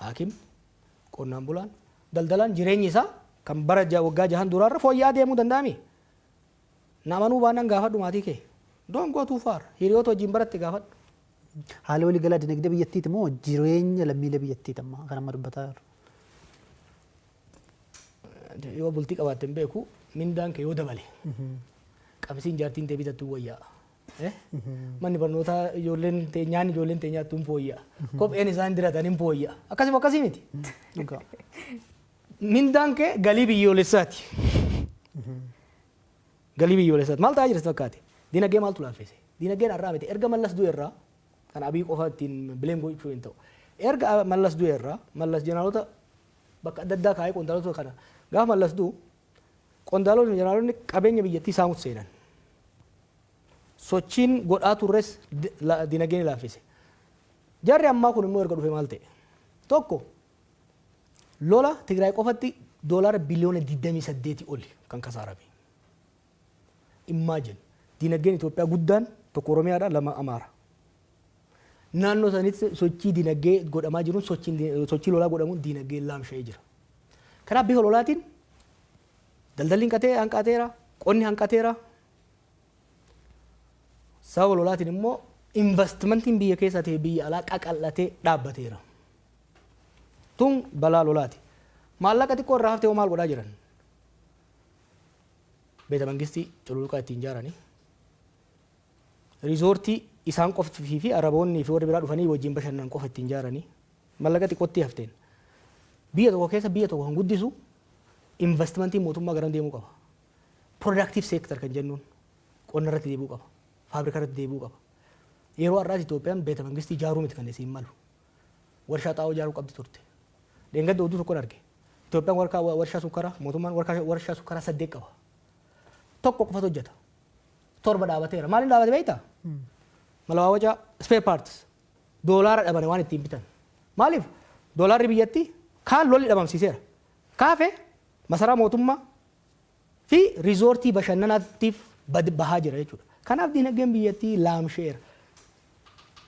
haakim, qonnaan bulaan, daldalaan jireenyi isaa kan bara waggaa 6n duraarra fooyya'aa deemuu danda'ami. Na amanuu baannaan gaafadhu maatii kee. Don't go too far. Hiriyoota wajjin baratte gaafadhu. Haala waliigalaa dinagdee biyyattiiti moo jireenya lammiilee biyyattiiti amma kan amma dubbataa jiru? Yoo bultii qabaatte hin beeku, mindaan kee yoo dabale qabsiin jaartiin tee bitattu wayyaa. Manni barnootaa ijoolleen tee nyaanni ijoolleen tee nyaattu hin fooyya'a. Kopheen isaan diratan hin fooyya'a. Akkasuma akkasii miti. Dhugaa. Mindaan kee galii biyyoolessaati. Galii biyyoolessaati. Maal ta'aa jira sitti fakkaate? Dinagdee maaltu laaffise? Dinagdeen har'aa miti. Erga Mallas du'e irraa, kan Abiy qofa ittiin blame gochuu hin ta'u. Erga Mallas du'e irraa, Mallas jeneraalota bakka adda addaa kaa'ee, qondaalota kana, gaafa Mallas du'u qondaalonni jeneraalonni qabeenya biyyattii saamutti seenan. Sochiin godhaa turres dinagdee ni laaffise. Jarri ammaa kun immoo erga dhufe maal ta'e? Tokko, lola Tigraay qofatti doolaara biliyoona 28 oli kan kasaarame. Imagine, dinagdeen Itoophiyaa guddaan tokko Oromiyaadha, lama Amaara. Naannoo sanitti sochii dinagdee godhamaa jiruun, sochii lolaa godhamuun dinagdeen laamsha'ee jira. Kanaaf bifa lolaatiin daldalli hanqatee hanqateera, qonni hanqateera. Sababa lolaatiin immoo investimentiin biyya keessaa ta'e biyya alaa qaqal'atee dhaabbateera. Tun balaa lolaati. Maallaqa xiqqoo irraa haftee hoo maal godhaa jiran? Beeta mangistii cululuqaa ittiin ijaaranii, riizoortii isaan qoftii fi Araboonni fi warri biraa dhufanii wajjin bashannanan qofa ittiin ijaaranii maallaqa xiqqootti hafteen. Biyya tokko keessa biyya tokko kan guddisu investimentiin mootummaa garam deemuu qaba? Productive sector kan jennuun qonna irratti deebi'uu qaba. Faabrikaa irratti deebi'uu qaba. Yeroo har'aas Itoophiyaan beeta mangistii ijaaruu miti kan isiin malu. Warshaa xaa'oo ijaaruu qabdi turte. Dheengadda oduu tokkon arge. Itoophiyaan warshaa sukkaraa, mootummaan warshaa sukkaraa saddeet qaba. Tokko qofatu hojjeta. Torba dhaabateera. Maaliin dhaabate beektaa? Malawaawacaa, spare parts. Doolaara dhabane waan ittiin bitan. Maaliif? Doolaarri biyyattii kaan lolli dhabamsiiseera. Kaafe masaraa mootummaa fi riizoortii bashannanaatiif bahaa jira jechuudha. Kanaaf dinagdeen biyyattii laamsheera.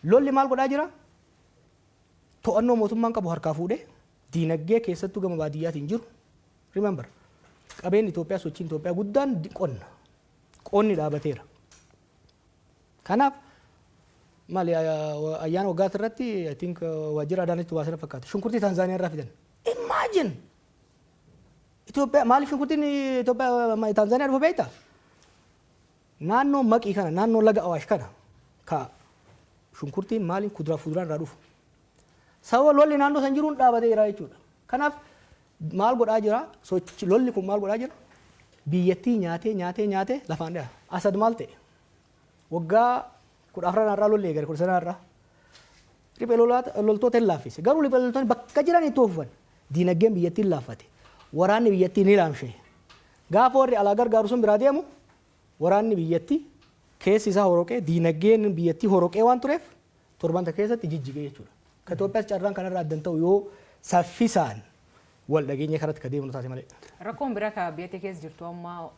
Lolli maal godhaa jira? To'annoo mootummaan qabu harkaa fuudhee diinagdee keessattuu gama baadiyyaatiin jiru. Remember, qabeenyi Itoophiyaa, sochiin Itoophiyaa guddaan qonna. Qonni dhaabateera. Kanaaf maali, ayyaana waggaati irratti, I think waajjira Adaanachi baasana fakkaata. Shunkurtii Taanzaaniyaa irraa fidan. Imagine! Itoophiyaa maaliif shunkurtiin Itoophiyaa Taanzaaniyaa dhufa beektaa? Naannoo Maqii kana, naannoo laga Awaash kana ka shunkurtiin maaliin kuduraa fuduraan irraa dhufu. Sababa lolli naannoo san jiruun dhaabatee jira jechuudha. Kanaaf maal godhaa jira? Sochi lolli kun maal godhaa jira? Biyyattii nyaatee nyaatee nyaatee lafaan dhaha. Asad maal ta'e? Waggaa 14 irraa lolli eegale, 15 irraa. Riphee loltoota hin laaffise. Garuu riphee loltoonni bakka jiran itti fufan. Diinagdeen biyyattii hin laaffate. Waraanni biyyattii ni laamshe. Gaafa warri alaa gargaaru sun biraa deemu, waraanni biyyattii keessi isaa horoqee, diinagdeen biyyattii horoqee waan tureef torbanta keessatti jijjigee jechuudha. Ka Itoophiyaas carraan kanarraa addan ta'u yoo saffisaan wal dhageenya karatti ka deemnu taate malee. Rakkoon biraa ka biyyattii keessa jirtu amma,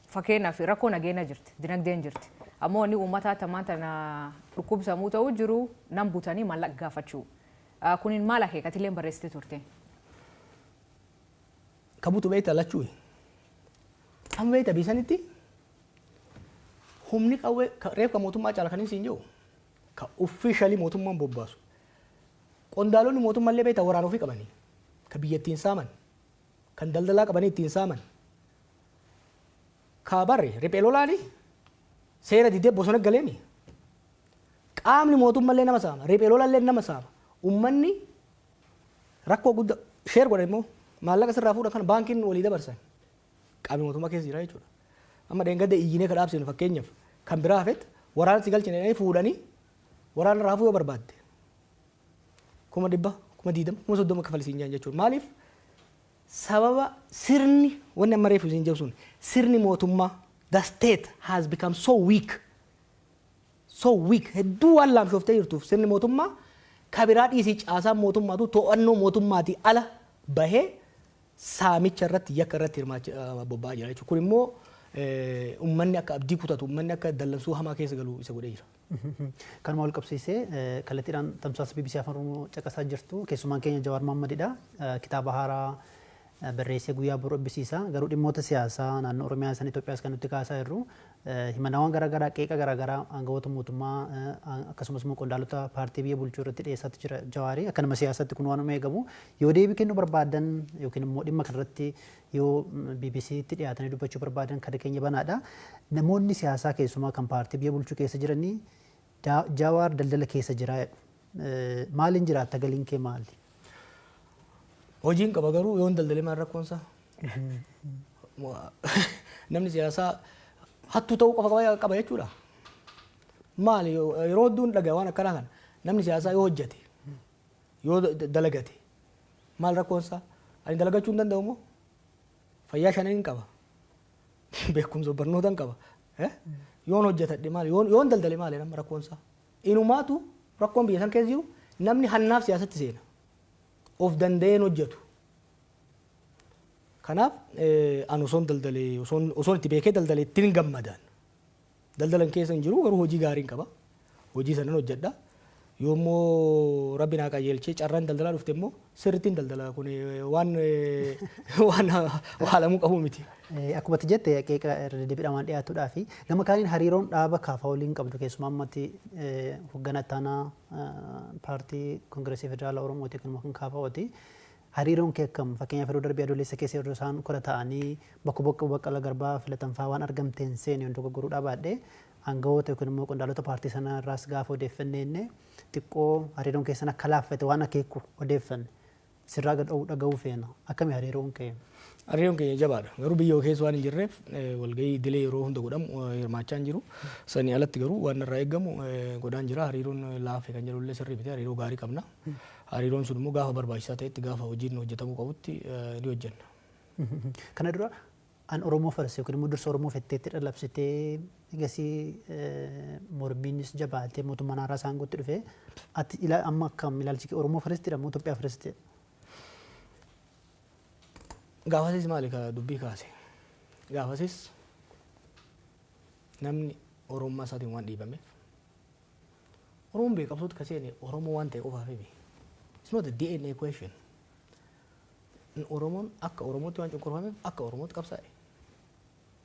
fakkeenyaaf rakkoo nageenya jirti, dinagdeen jirti. Ammoo inni uummataa tamaan tana dhukkubsamuu ta'uu jiru nam butanii maallaqa gaafachuu. Kunin maal akeekatillee barreessite turte? Ka butu beektaa lachuu. Amma beektaa biisanitti humni qawwee reef ka mootummaa caala kan siin jiru ka officially mootummaan bobbaasu. Qondaalonni mootummaallee beektaa waraana ofii qabanii ka biyya ittiin saaman, kan daldalaa qabanii ittiin saaman. Ka barre riphee lolaani seera didee bosona galeemi. Qaamni mootummaallee nama saama, riphee lolallee nama saama. Uummanni rakkoo guddaa share godhan immoo maallaqa sirraa fuudhan kana baankiin walii dabarsan. Qaamni mootummaa keessa jira jechuudha. Amma dheengadda iyyinee ka dhaabsinu, fakkeenyaaf kan biraa hafet, waraana si galchine jedhanii fuudhanii waraana irraa hafuu yoo barbaadde 100,000, 20,000, 30,000 kafalisiin jedhan jechuudha. Maaliif? Sababa sirni wanni amma reefu isin jedhu sun, sirni mootummaa, the state has become so weak, so weak, hedduu waan laamshooftee jirtuuf, sirni mootummaa kabiraa dhiisii, caasaan mootummaatu to'annoo mootummaatii ala bahee saamicha irratti, yakka irratti hirmaachaa bobba'aa jira jechuudha. Kun immoo uummanni akka abdii kutatu, uummanni akka dallansuu hamaa keessa galu isa godhee jira. Kanuma wal qabsiisee, kallattiidhaan tamsaasa BBC Afaan Oromoo caqasaa jirtu. Keessumaan keenya Jawaar Mohammadidha. Kitaaba haaraa barreessee guyyaa boru eebbisiisa. Garuu dhimmoota siyaasaa naannoo Oromiyaa san Itoophiyaas kan nuti kaasaa jirru, himannaawwan garaagaraa, qeeqa garaagaraa aangawoota mootummaa akkasumas immoo qondaalota paartii biyya bulchuu irratti dhiyeessaatti jira Jawaarii. Akka nama siyaasaatti kun waanuma eegamu. Yoo deebii kennuu barbaadan yookiin immoo dhimma kanarratti yoo BBCtti dhiyaatanii dubbachuu barbaadan, kada keenya banaadha. Namoonni siyaasaa, keessumaa kan paartii biyya bulchuu keessa jiranii, Jawaar daldala keessa jira jedhu. Maaliin jiraatta? Galiin kee maali? Hojiin qaba, garuu yoon daldalee maal rakkoonsaa? Namni siyaasaa hattuu ta'uu qofa qaba jechuudha. Maali, yeroo hedduun dhagaa waan akkanaa kana, namni siyaasaa yoo hojjete, yoo dalagate maal rakkoonsaa? Ani dalagachuu hin danda'u moo? Fayyaa shanan hin qaba. Beekumsa barnoota hin qaba. Yoon hojjetadhe maali? Yoon daldale maali nama rakkoonsaa? Inumaatu rakkoon biyya san keessa jiru, namni hannaaf siyaasatti seena. Of danda'een hojjetu. Kanaaf ani osoon daldalee, osoon itti beekee daldalee ittiin gammadaan. Daldalan keessa hin jiru, garuu hojii gaariin qaba. Hojii sanan hojjedha. Yoommoo Rabbi naa qajeelchee carraan daldalaa dhufte immoo sirrittiin daldala, kun waan haalamuu qabu miti. Akkuma ati jette, qeeqa irra deddeebiidhaan waan dhiyaatuudhaa fi gama kaaniin hariiroon dhaaba KFO waliin qabdu, keessumaa ammatti hoogganaa ittaanaa paartii Koongireesii Federaalaa Oromooti yookiin immoo kan KFOti. Hariiroon kee akkam? Fakkeenyaaf, yeroo darbee Adoolessa keessa yeroo isaan kora ta'anii bakka bakka Baqqalaa Garbaa filatan fa'aa waan argamteen seene yoon dogoggoruu dhabaadhe, aangawoota yookiin immoo qondaalota paartii sana irraas gaafa odeeffanne inni xiqqoo hariiroon keessan akka laaffate waan akeeku odeeffanne. Sirraa dhaga'uu feena. Akkami hariiroon kee? Hariiroon keenya jabaadha. Garuu biyya keessa waan hin jirreef walgahii idilee yeroo hunda godhamu hirmaachaa hin jiru. Sanii alatti garuu waan irraa eegamu godhaan jira. Hariiroon laafe kan jedhullee sirrii miti. Hariiroo gaarii qabna. Hariiroon sun immoo gaafa barbaachisaa ta'etti, gaafa hojiin hojjetamuu qabutti ni hojjenna. Kana dura an Oromoo first yookiin immoo dursa Oromoo fetteetti dhalabsitee, egasii mormiinis jabaatee mootummaan haaraa isaan gootti dhufe. Ati amma akkam ilaalchi kee? Oromoo firstidha moo Itoophiyaa firstidha? Gaafasis maali ka dubbii kaase? Gaafasis namni Oromummaa isaatiin waan dhiibameef, Oromoon beekamtuutti ka seene Oromoo waan ta'e qofaaf miti. It's not a DNA question. Oromoon akka Oromootti waan cunqurfameef akka Oromootti qabsaa'e.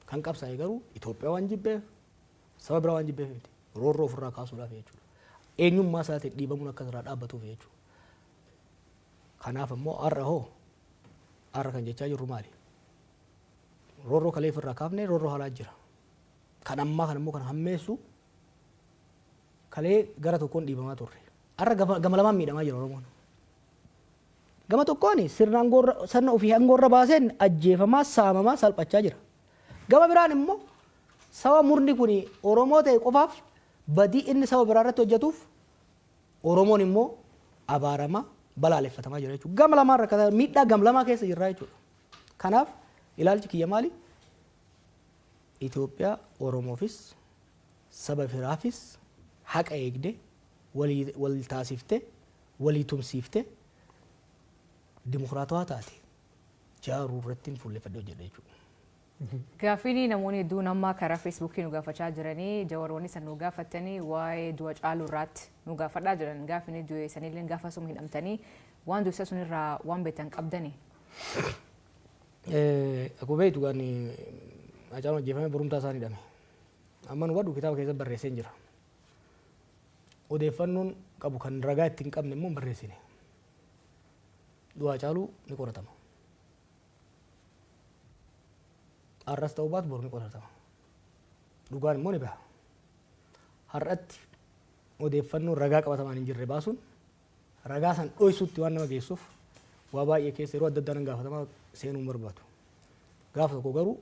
Kan qabsaa'e garuu Itoophiyaa waan jibbeef, saba biraa waan jibbeef miti. Roorroo ofirraa kaasuudhaaf jechuudha. Eenyummaa isaatiin dhiibamuun akka irraa dhaabbatuuf jechuudha. Kanaaf immoo har'a hoo, har'a kan jechaa jirru maali? Roorroo kalee ofirraa kaafnee roorroo haaraa jira. Kan ammaa kan immoo kan hammeessu, kalee gara tokkoon dhiibamaa turre. Har'a gama lamaan miidhamaa jira Oromoon. Gama tokkoon sirna aangoorra, sirna ofii aangoorra baaseen ajjeefamaa, saamamaa, salphachaa jira. Gama biraan immoo saba murni kun Oromoo ta'e qofaaf badii inni saba biraa irratti hojjetuuf Oromoon immoo abaaramaa, balaaleffatamaa jira jechuudha. Gama lamaan rakkataa, miidhaa gam lamaa keessa jirra jechuudha. Kanaaf ilaalchi kiyya maali? Itoophiyaa Oromoofis saba biraafis haqa eegde, walii wal taasifte, walii tumsiifte, dimokiraatawaa taate jaaruu irratti fuulleffadhee hojjedha jechuudha. Gaaffiin namoonni hedduun amma karaa Feesbuukii nu gaafachaa jiranii, Jawaroonni san nu gaafatanii, waa'ee du'a Caaluu irraatti nu gaafadhaa jiran. Gaaffiin du'e sanillee gaafa suma hidhamtanii, waan du'isa sunirraa waan beektan qabdanii. Akkuma beektu, gaan Hacaaluun ajjeefamee borumtaa isaan hidhame. Amma nu hubadhu, kitaaba keessatti barreessee jira. Odeeffannoon qabu kan ragaa itti hin qabne immoo hin barreessine. Du'a Hacaaluu ni qoratama. Har'as ta'uu baatu boru ni qoratama. Dhugaan immoo ni baha. Har'atti odeeffannoo ragaa qabatamaan hin jirre baasuun ragaa san dhoysuutti waan nama geessuuf, waa baay'ee keessa yeroo adda addaa nan gaafatamaa, seenuu hin barbaadu. Gaafa tokko garuu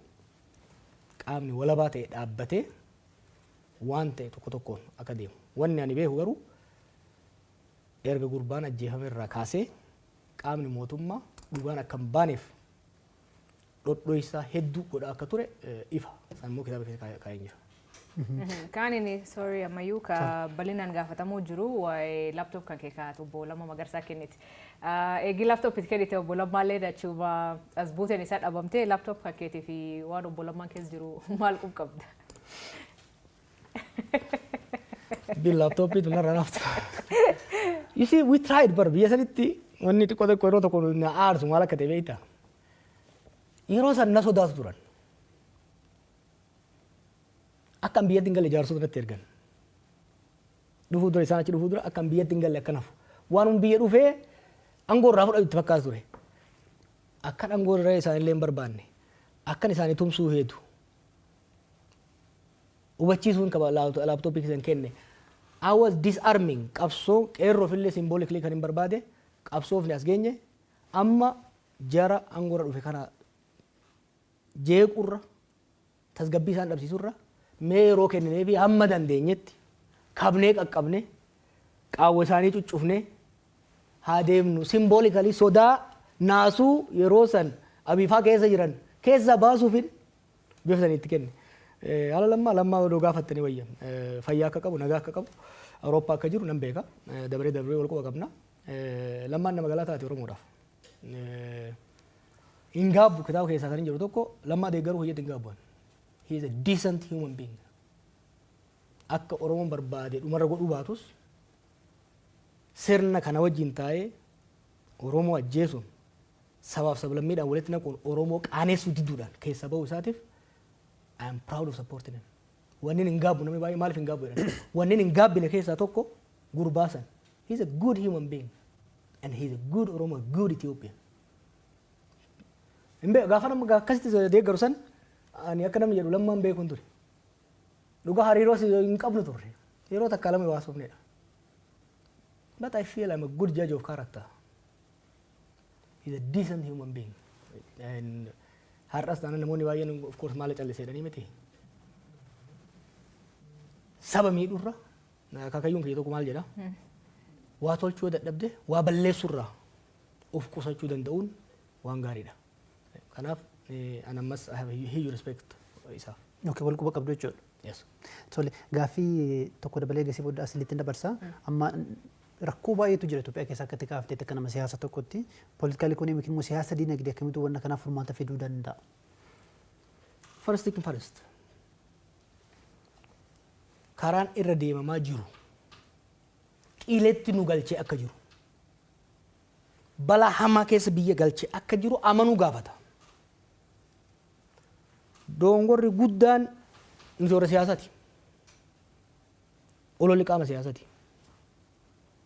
qaamni walabaa ta'e dhaabbatee waan ta'e tokko tokkoon akka deemu. Wanni ani beeku garuu, erga gurbaan ajjeefame irraa kaasee qaamni mootummaa dhugaan akka hin baaneef Dhodhoisaa hedduu godhaa akka ture ifa. Isaan immoo kitaaba keessa kaa'een jira. Kaan inni, sorry, ammayyuu ka bal'inaan gaafatamuu jiru waa'ee laptop kan kee kaa'atu obbo Lammaa Magarsaa kenniti. Eegi laptop itti kennite, obbo Lammaallee achuma as buuteen isaa dhabamtee, laptop kan keetii fi waan obbo Lammaan keessa jiru maal qabda? Dubbiin laaptooppii tun narraa naftu. You see, we tried bar biyya sanitti. Wanni xiqqoo xiqqoo yeroo tokko na aarsu maal akka ta'e beektaa? Yeroo san na sodaatu turan. Akka an biyyatti hin galle jaarsota natti ergan. Dhufuu dura, isaan achi dhufuu dura, akka an biyyatti hin galle akka nafu. Waanuma biyya dhufee aangoo irraa fudhatu itti fakkaatu ture. Akkan aangoo irra isaanillee hin barbaanne. Akkan isaanii tumsuu heetu. Hubachiisuun qaba laaptooppii keessan kenne. I was disarming qabsoo qeerroof illee symbolically kan hin barbaade. Qabsoofni as geenye amma jara aangoorra dhufe kana jeequrra, tasgabbii isaan dhabsiisurra, mee yeroo kenninee fi hamma dandeenyetti kabnee qaqqabne qaawwa isaanii cuccufne haa deemnu, symbolically sodaa naasuu yeroo san abiifaa keessa jiran keessaa baasuufin bifa sanii itti kenne. Haala Lammaa, Lammaa odoo gaafattanii wayya. Fayyaa akka qabu, nagaa akka qabu, Awurooppaa akka jiru nan beeka. Dabaree dabaree wal quba qabna. Lammaan nama galaa taate Oromoodhaaf. Hin gaabbu, kitaaba keessaa kan hin jiru tokko, Lammaa deeggaruu hojjetti hin gaabbu. He is a decent human being. Akka Oromoon barbaade dhumarra godhuu baatus, sirna kana wajjin taa'ee Oromoo ajjeesuun, sabaaf sablammiidhaan walitti naquun, Oromoo qaaneessuu diduudhaan keessa bahuu isaatiif I am proud of supporting him. Wanni hin gaabbu, namni baay'ee maaliif hin gaabbu jedhan. Wanni hin gaabbine keessaa tokko gurbaa san. He is a good human being and he is a good Oromo, a good Ethiopian. Hin beeku, gaafa nama akkasitti deeggaru san ani akka namni jedhu Lammaan beekuun ture. Dhugaa hariiroo hin qabnu turre. Yeroo takka lama waasofnedha. But I feel I'm a good judge of character. He's a decent human being. And har'as taanaan namoonni baay'een of course maal callisee jedhanii miti. Saba miidhurra, akaakayyuun kiyya tokko maal jedha? Waa tolchuu yoo dadhabde waa balleessurraa of qusachuu danda'uun waan gaariidha. Kanaaf an ammas I have a huge respect isaaf. Okay, wal quba qabdu jechuudha. Yes. Tole, gaaffii tokko dabalee gasii booda asilitti dabarsa. Amma rakkoo baay'eetu jira Itoophiyaa keessa, akka itti kaafteetti, akka nama siyaasa tokkotti. Political economy immoo siyaasa diinagdee akkamitti wanna kanaaf furmaata fiduu danda'a? First thing first. Karaan irra deemamaa jiru qiletti nu galchee akka jiru, balaa hamaa keessa biyya galchee akka jiru amanuu gaafata. Dongorri guddaan nuti warra siyaasaati. Ololli qaama siyaasaati.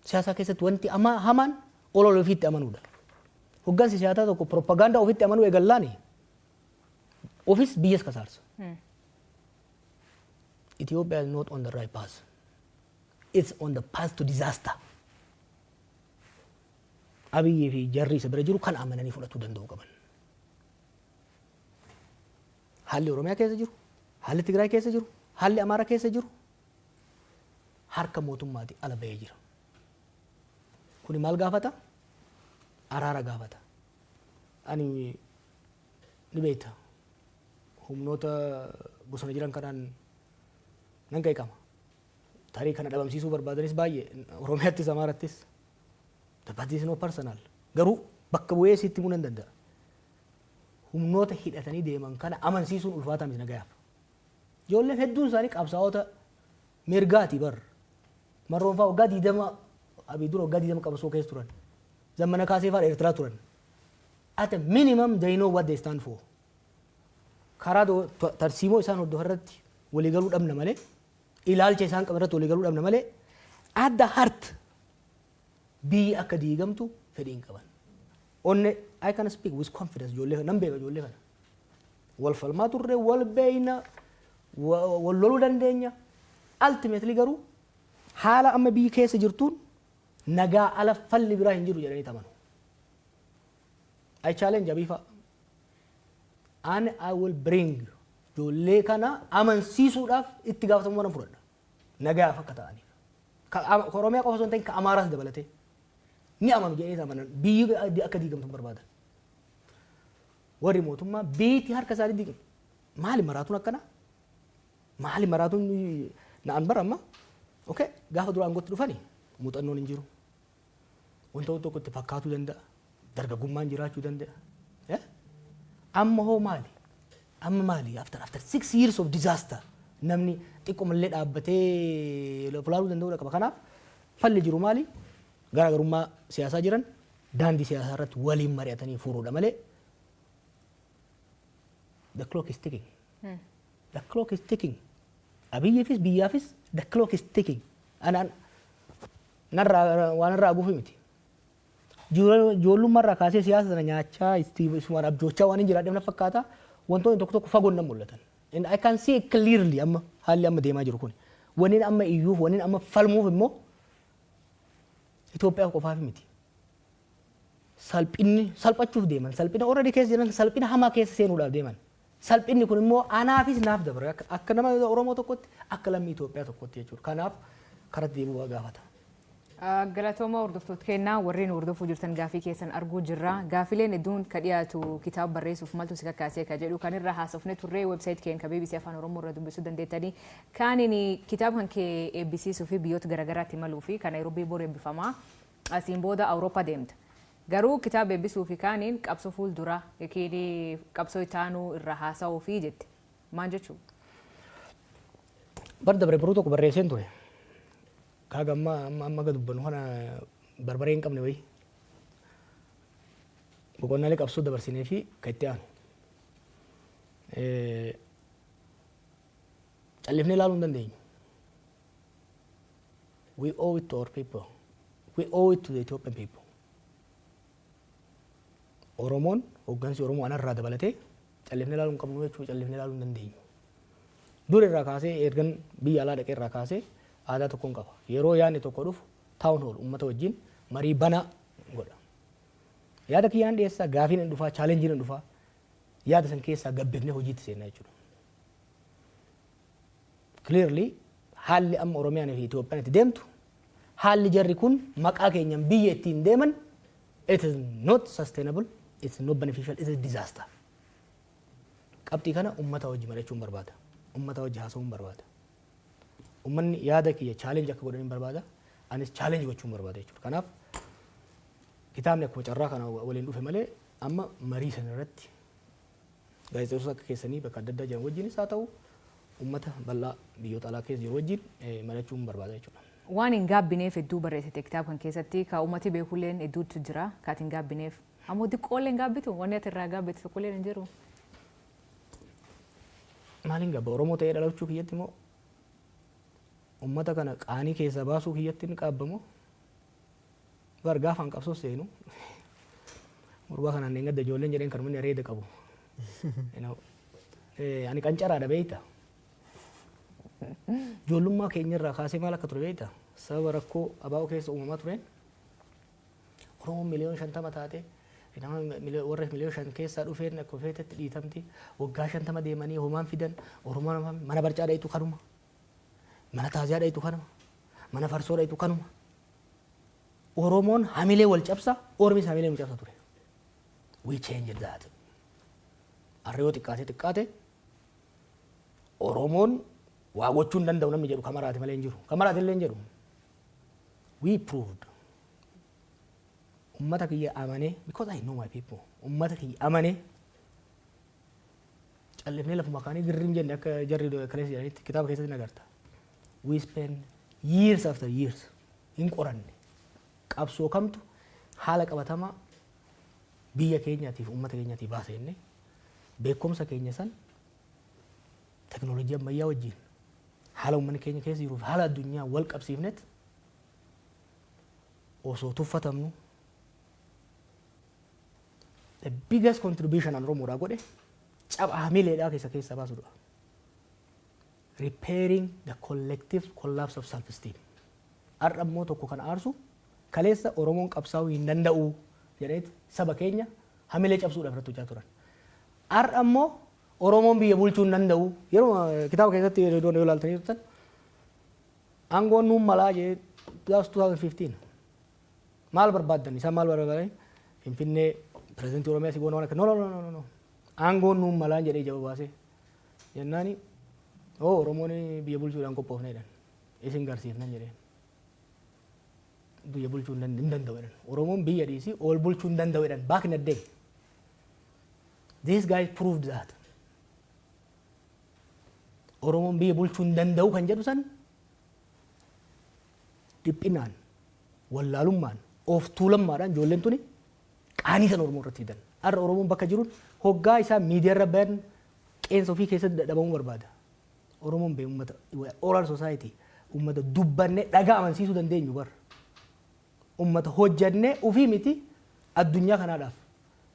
Siyaasa keessatti wanti hamaan olola ofiitti amanuudha. Hoggansi siyaasaa tokko propagaandaa ofitti amanuu eegallaani ofis biyyas kasaarsa. Ethiopia is not on the right path. It's on the path to disaster. Abiyyii fi jarri isa bira jiru kan amananii fudhachuu danda'uu qaban. Haalli Oromiyaa keessa jiru, haalli Tigraay keessa jiru, haalli Amaaraa keessa jiru harka mootummaati ala bahee jira. Kuni maal gaafata? Araara gaafata. Ani ni beekta, humnoota bosona jiran kanaan nan qeeqama. Tarii kana dhabamsiisuu barbaadanis baay'ee Oromiyaattis Amaarattis. But this is not personal. Garuu bakka bu'ee sitti himuu nan danda'a. Humnoota hidhatanii deeman kana amansiisuun ulfaataa miti nagayaaf. Ijoolleen hedduun isaanii qabsaa'ota mirgaati bar. Marroon fa'aa waggaa 20, Abiy dura waggaa 20 qabsoo keessa turan. Zammana Kaasee fa'aa Eertiraa turan. At a minimum they know what they stand for. Karaa tarsiimoo isaan hordofan irratti waliigaluu dhabna malee, ilaalcha isaan qaban irratti waliigaluu dhabna malee, at the heart biyyi akka diigamtu fedhii hin qaban. Onne I can speak with confidence, ijoollee kana nan beeka, ijoollee kana. Wal falmaa turre, wal beeyna, wal loluu dandeenya. Ultimately garuu haala amma biyyi keessa jirtuun nagaa ala falli biraa hin jiru jedhanii amanu. I challenge Abiy fa'a. And I will bring ijoollee kana amansiisuudhaaf itti gaafatamummaa nan fudhadha. Nagaaf akka ta'aniif. Ka Oromiyaa qofa osoo hin ta'in ka Amaaraas dabalatee. Ni amanu jedhanii amanan, biyyi akka diigamtu hin barbaadan. Warri mootummaa biitii harka isaanii diqe. Maali maraatuun akkana? Maali maraatuun na'an bara amma? Okay, gaafa dura aangootti dhufani muuxannoon hin jiru. Wanta tokko itti fakkaatuu danda'a. Dargaggummaan jiraachuu danda'a. Amma hoo maali? Amma maali? After 6 years of disaster, namni xiqqoomallee dhaabbatee fulaaluu danda'uu qaba. Kanaaf falli jiru maali? Garaagarummaa siyaasaa jiran daandii siyaasaa irratti waliin mari'atanii furuudha malee, the clock is ticking. The clock is ticking. Abiyyiifis biyyaafis the clock is ticking. Anaan narraa waan irraa gufu miti. Ijoollummaa irraa kaasee siyaasa sana nyaachaa, isumaan abjoochaa waan hin jiraadheef na fakkaata. Wantoonni tokko tokko fagoon nan mul'atan. And I can see clearly amma haalli amma deemaa jiru kun. Wanni amma iyyuuf, wanni amma falmuuf immoo Itoophiyaa qofaaf miti. Salphinni salphachuuf deeman, salphina already keessa jiran, salphina hamaa keessa seenuudhaaf deeman. Salphinni kun immoo anaafis naaf dabra, akka nama Oromoo tokkotti, akka lammii Itoophiyaa tokkotti jechuudha. Kanaaf karatti deebi'uu gaafata. Galatooma, hordoftoota kennaa warreen hordofuu jirtan, gaafii keessan arguu jirra. Gaafileen hedduun ka dhiyaatu kitaaba barreessuuf maltu si kakkaasee ka jedhu kan irra haasofne turre. Website keenya ka BBC Afaan Oromoo irra dubbisuu dandeettanii. Kaaniin kitaaba kan kee eebbisiisuu fi biyyoota garaagaraatti imaluu fi kan Naayiroobii bor eebbifamaa, asiin booda Awurooppaa deemta. Garuu kitaaba eebbisuu fi kaaniin qabsoo fuuldura yookiin qabsoo itaanuu irra haasa'uu fi jette. Maal jechuudha? Bar dabre baruu tokko barreesseen ture. Kaaga amma amma amma gad dubbannu kana barbaree hin qabne wayii. Boqonnaalee qabsoo dabarsinee fi kan itti aanu. Callifnee ilaaluu hin dandeenyu. We owe it to our people. We owe it to the Ethiopian people. Oromoon, hooggansi Oromoo anarraa dabalatee, callifnee ilaaluu hin qabnu jechuudha, callifnee ilaaluu hin dandeenyu. Dur irraa kaasee, ergan biyya alaa dhaqee irraa kaasee, aadaa tokkoon qaba. Yeroo yaadni tokko dhufu town hall, uummata wajjin marii banaa godha. Yaada kiyyaan dhiyeessaa, gaafiin hin dhufaa, challengeiin hin dhufaa. Yaada san keessaa gabbifnee hojiitti seenna jechuudha. Clearly haalli amma Oromiyaan fi Itoophiyaan itti deemtu, haalli jarri kun maqaa keenyan biyya ittiin deeman, it is not sustainable, it is not beneficial, it is disaster. Qabxii kana uummata wajji mari'achuun barbaada. Uummata wajji haasa'uun barbaada. Uummanni yaada kiyya challenge akka godhan barbaada. Anis challenge gochuun barbaada jechuudha. Kanaaf kitaabni akkuma carraa kana waliin dhufe malee, amma marii sana irratti gaazexeessota akka keessanii bakka adda addaa jiran wajjinis haa ta'u, uummata bal'aa biyyoota alaa keessa jiru wajjin mari'achuun barbaada jechuudha. Waan hin gaabbineef hedduu barreessite kitaaba kan keessatti, ka uummati beekulleen hedduutu jira kaati hin gaabbineef. Ammoo xiqqoollee hin gaabbitu, wanni ati irraa gaabbitu tokkolleen hin jiru. Maaliin gaabba? Oromoo ta'ee dhalachuu kiyyatti immoo, uummata kana qaanii keessaa baasuu kiyyatti ni qaabbamoo? Bar gaafaan qabsoo seenu gurbaa kanaan hin gadda ijoolleen jedheen kan inni areeda qabu. Ani qancaraadha beeyta. Ijoollummaa keenya irraa kaasee maal akka ture beeyta? Sababa rakkoo abaa'oo keessa uumamaa tureen, Oromoon 50 miliyoona taate, nama warra 5 miliyoona keessaa dhufeen akka feetetti dhiitamti. Waggaa 50 deemanii homaan fidan. Oromoon mana barcaa dhayitu kanuma. Mana taaziyaa dhayitu kanuma. Mana farsoo dhayitu kanuma. Oromoon hamilee wal cabsa, Ormis hamilee nu cabsa ture. We changed that. Har'a yoo xiqqaate xiqqaate Oromoon waa gochuu hin danda'u namni jedhu kamaraati malee hin jiru. Kamaraati illee hin jedhu. We proved. Ummata kiyya amanee, because I know my people. Ummata kiyya amanee callifnee lafuma kaanii girriin jenne, akka jarri kaleessa jedhanitti kitaaba keessatti nagarta. We spend years after years hin qoranne. Qabsoo kamtu haala qabatamaa biyya keenyaatiif uummata keenyaatiif baasa jennee, beekumsa keenya san teknoolojii ammayyaa wajjin, haala uummanni keenya keessa jiruuf haala addunyaa wal qabsiifnet, osoo tuffatamnu, the biggest contribution an Oromoodhaa godhe caba hamileedhaa keessa keessa baasudha. Repairing the collective collapse of self-esteem. Har'a immoo tokko kan aarsu, kaleessa Oromoon qabsaa'uu hin danda'u jedhaniit saba keenya hamilee cabsuudhaaf irratti hojjaa turan. Har'a immoo Oromoon biyya bulchuu hin danda'u. Yeroo kitaaba keessatti yeroo yoo ilaaltanii turtan, aangoon nuun malaa jee, that was 2015. Maal barbaaddan? Isaan maal barbaadan? Finfinnee, pirezidantii Oromiyaa si goona, waan akka, no, no, no, no, no. Aangoon nuun malaan jedhee ija baasee. Jennaani oo Oromoon biyya bulchuudhaan qophoofne jedhan. Isin garsiifnan jedheen. Biyya bulchuu hin danda'u jedhan. Oromoon biyya dhiisii ol bulchuu hin danda'u jedhan back in the day. These guys proved that. Oromoon biyya bulchuu hin danda'u kan jedhu san dhiphinaan, wallaalummaan, of tuulammaadhaan ijoolleen tuni qaanii san Oromoo irratti fidan. Har'a Oromoon bakka jiruun hoggaa isaa miidiyaa irra bayan qeensa ofii keessatti dadhabamuu barbaada. Oromoon bee uummata oral society, uummata dubbannee dhagaa amansiisuu dandeenyu bar. Uummata hojjannee ofii miti, addunyaa kanaadhaaf.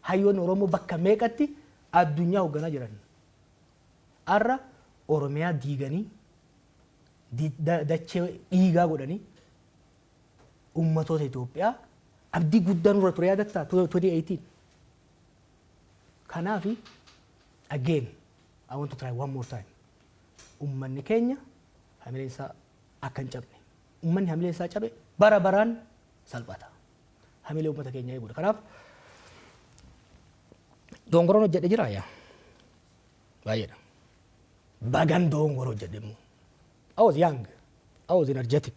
Hayyoonni Oromoo bakka meeqatti addunyaa hoogganaa jiran. Har'a Oromiyaa diiganii, dachee dhiigaa godhanii, uummatoota Itoophiyaa abdii guddaa nurra ture yaadattaa 2018. Kanaafi again I want to try one more time. Uummanni keenya hamileen isaa akka hin cabne. Uummanni hamileen isaa cabe bara baraan salphata. Hamilee uummata keenyaa eeguudha. Kanaaf dongoroon hojjedhe jira yaa. Baay'eedha. Bagan dongoro hojjedhe immoo. I was young. I was energetic.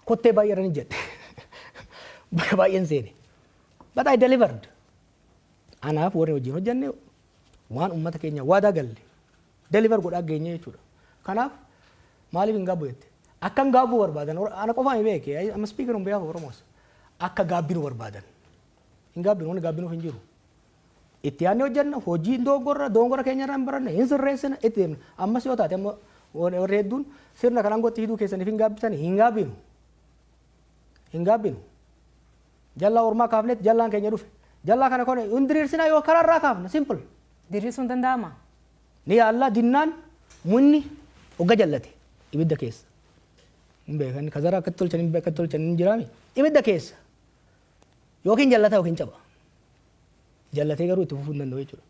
Kottee baay'ee irra ni jedhe. Bakka baay'een seene. But I delivered. Anaaf warri wajjin hojjenne waan uummata keenya waadaa galle deliver godhaa geenye jechuudha. Kanaaf maaliif hin gaabbu jette? Akka hin gaabbuu barbaadan ana qofaan beeke. I'm a speaker on behalf of Oromos. Akka gaabbinu barbaadan. Hin gaabbinu, wanni gaabbinuuf hin jiru. Itti yaadnee hojjenna, hojii dogongorra dogongora keenya irraa hin baranne, hin sirreessina, itti deemna. Ammas yoo taate amma warri hedduun sirna kanaan gotti hiduu keessaniif hin gaabbisan, hin gaabbinu. Hin gaabbinu. Jallaa ormaa kaafnetti jallaan keenya dhufe. Jallaa kana kone hin diriirsinaa yoo karaarraa kaafna, simple. Diriirsuun danda'ama? Ni yaallaa. Dinnaan munni hogga jallate ibidda keessa. Hin beekan, kazara akkatti tolchan hin akkatti tolchan hin jiraami. Ibidda keessa. Yookiin jallata yookiin caba. Jallatee garuu itti fufuu hin danda'u jechuudha.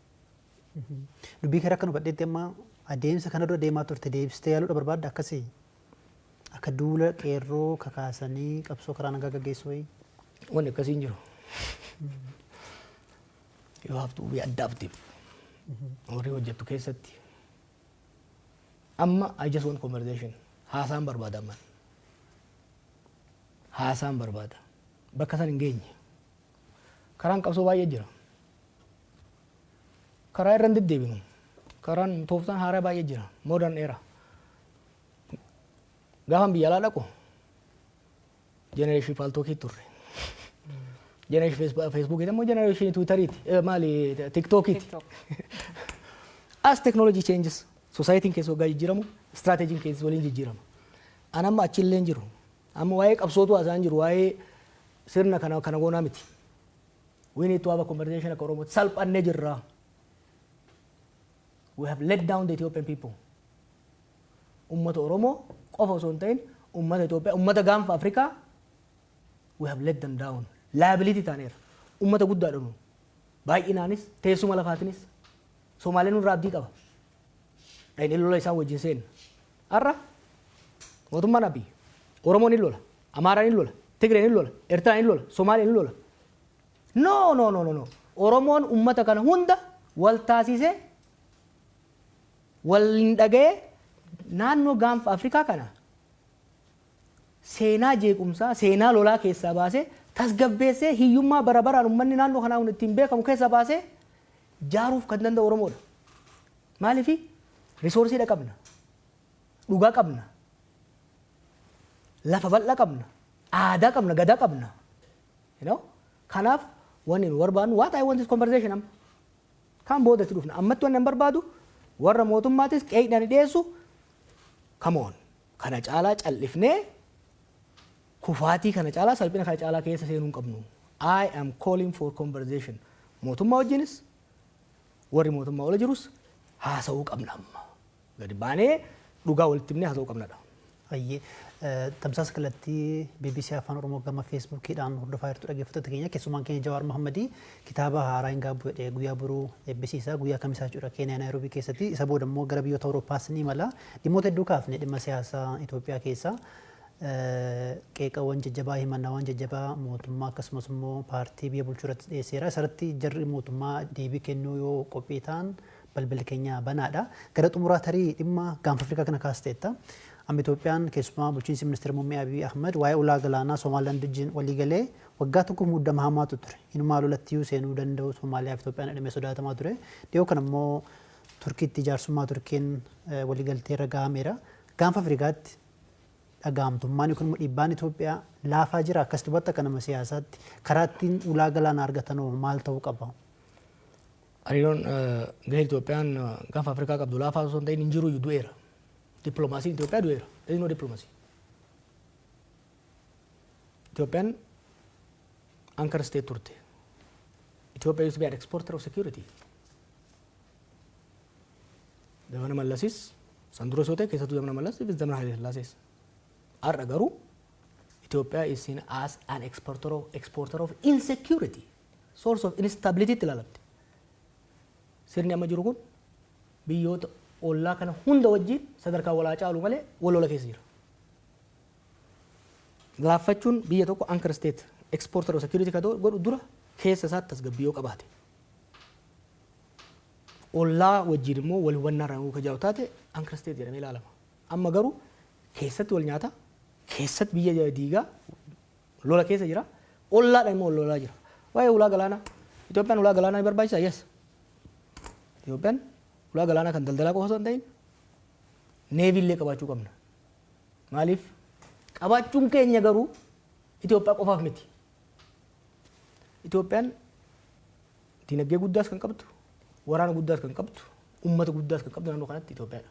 Dubbii kee akka nu badheetti amma adeemsa kana dura deemaa turte deebistee yaaluudha barbaadda akkasii? Akka duula qeerroo kakaasanii qabsoo karaa nagaa gaggeessuu wayii? Wanni akkasii hin jiru. You have to be adaptive. Horii hojjettu keessatti. Amma I just want conversation. Haasaan barbaada amman. Haasaan barbaada. Bakka san hin geenye. Karaan qabsoo baay'ee jira. Karaa irra hin deddeebinu. Karaan tooftaan haaraa baay'ee jira. Modern era. Gaafan biyya alaa dhaqu generation Paltalkii turre. Generation Facebookii immoo generation Twitteriiti. Maali, TikTokiiti. TikTok. As technology changes, societyin keessa waggaa jijjiiramu, strategyin keessa waliin jijjiirama. An amma achillee hin jiru. Amma waa'ee qabsootu haasa'an jiru, waa'ee sirna kana kana goonaa miti. We need to have a conversation akka Oromootti. Salphannee jirra. We have let down the Ethiopian people. Ummata Oromoo qofa osoo hin ta'in ummata Itoophiyaa, ummata gaanfa Afrikaa we have let them down. Liability taaneera. Ummata guddaadha nu. Baay'inaanis teessuma lafaatinis Somaaleen nurraa abdii qaba. Dhaqnee lola isaan wajjin seenna. Har'a mootummaan Abiy Oromoon hin lola, Amaaraan hin lola, Tigreen hin lola, Eertiraan hin lola, Somaaleen hin lola. No, no, no, no, no. Oromoon ummata kana hunda wal taasisee, wal hin dhaga'ee, naannoo gaanfa Afrikaa kana seenaa jeequmsaa, seenaa lolaa keessaa baasee, tasgabbeessee, hiyyummaa bara baraan uummanni naannoo kanaa kun ittiin beekamu keessaa baasee jaaruuf kan danda'u Oromoodha. Maaliifi resourceiidha qabna, dhugaa qabna, lafa bal'aa qabna, aadaa qabna, gadaa qabna. You know? Kanaaf wanni nu barbaadnu, what I want is conversation amma. Kan boodatti dhufna. Ammatti wanni an barbaadu warra mootummaatis qeeqnani dhiyeessu, come on. Kana caalaa callifnee kufaatii kana caalaa, salphina kana caalaa keessa seenuu hin qabnu. I am calling for conversation. Mootummaa wajjinis warri mootummaa ola jirus haasa'uu qabna amma. Gadi baanee dhugaa walitti himnee haasa'uu qabnadha. Ayyee, tamsaasa kallattii BBC Afaan Oromoo gama Facebookiidhaan hordofaa jirtu, dhaggeeffattoota keenya. Keessumaan keenya Jawaar Mohammadii kitaaba haaraa hin gaabbu jedhee guyyaa boruu eebbisiisa, guyyaa kamisaa jechuudha, Keeniyaa Naayiroobii keessatti. Isa booda immoo gara biyyoota Awurooppaas ni imala. Dhimmoota hedduu kaafne, dhimma siyaasaa Itoophiyaa keessaa Qeeqawwan jajjabaa, himannaawwan jajjabaa mootummaa akkasumas immoo paartii biyya bulchuu irratti dhiyeesseera. Isarratti jarri mootummaa deebii kennuu yoo qophii ta'an balballi keenya banaadha. Gara xumuraa tarii dhimma Gaanfa Afrikaa kana kaasteetta. Amma Itoophiyaan, keessumaa bulchiinsi ministeera muummee Abiy Ahmed, waa'ee ulaa galaanaa Somaalilaand wajjin walii galee waggaa tokko muddama hamaatu ture. Inumaa lolatti seenuu danda'u Somaaliyaa fi Itoophiyaan jedhamee sodaatamaa ture. Dhiyoo kana immoo Turkiitti jaarsummaa Turkiin waliigaltee irra gahameera. Gaanfa Afrikaatti dhagahamtummaan yookiin immoo dhiibbaan Itoophiyaa laafaa jira. Akkas dubbatti akka nama siyaasaatti karaa ittiin ulaa galaanaa argatan maal ta'uu qaba? Hariiroon gahee Itoophiyaan Gaanfa Afrikaa qabdu laafaa osoo hin ta'in hin jiru, du'eera. Dippiloomaasiin Itoophiyaa du'eera. There is no diplomacy. Itoophiyaan anchor state turte. Ethiopia used to be an exporter of security. Zamana Mallasis san dura yoo ta'e, keessattuu zamana Mallas fi zamana Haile Sillaasees. Har'a garuu Ethiopia is seen as an exporter of insecurity, source of instability itti ilaalamti. Sirni amma jiru kun biyyoota ollaa kana hunda wajjin sadarkaa walaa caalu malee wal lola keessa jira. Laaffachuun biyya tokko anchor state exporter of security ka godhu dura keessa isaatti tasgabbii yoo qabaate. Ollaa wajjin immoo wal hubannaa irraa ka jiraatu taate anchor state jedhamee ilaalama. Amma garuu keessatti wal nyaata, keessatti biyya diigaa, lola keessa jira, ollaadhaan immoo wal lolaa jira. Waa'ee ulaa galaanaa, Itoophiyaan ulaa galaanaa ni barbaachisaa? Yes. Itoophiyaan ulaa galaanaa kan daldalaa qofa osoo hin ta'in navy illee qabaachuu qabna. Maaliif? Qabaachuun keenya garuu Itoophiyaa qofaaf miti. Itoophiyaan dinagdee guddaas kan qabdu, waraana guddaas kan qabdu, uummata guddaas kan qabdu naannoo kanatti Itoophiyaadha.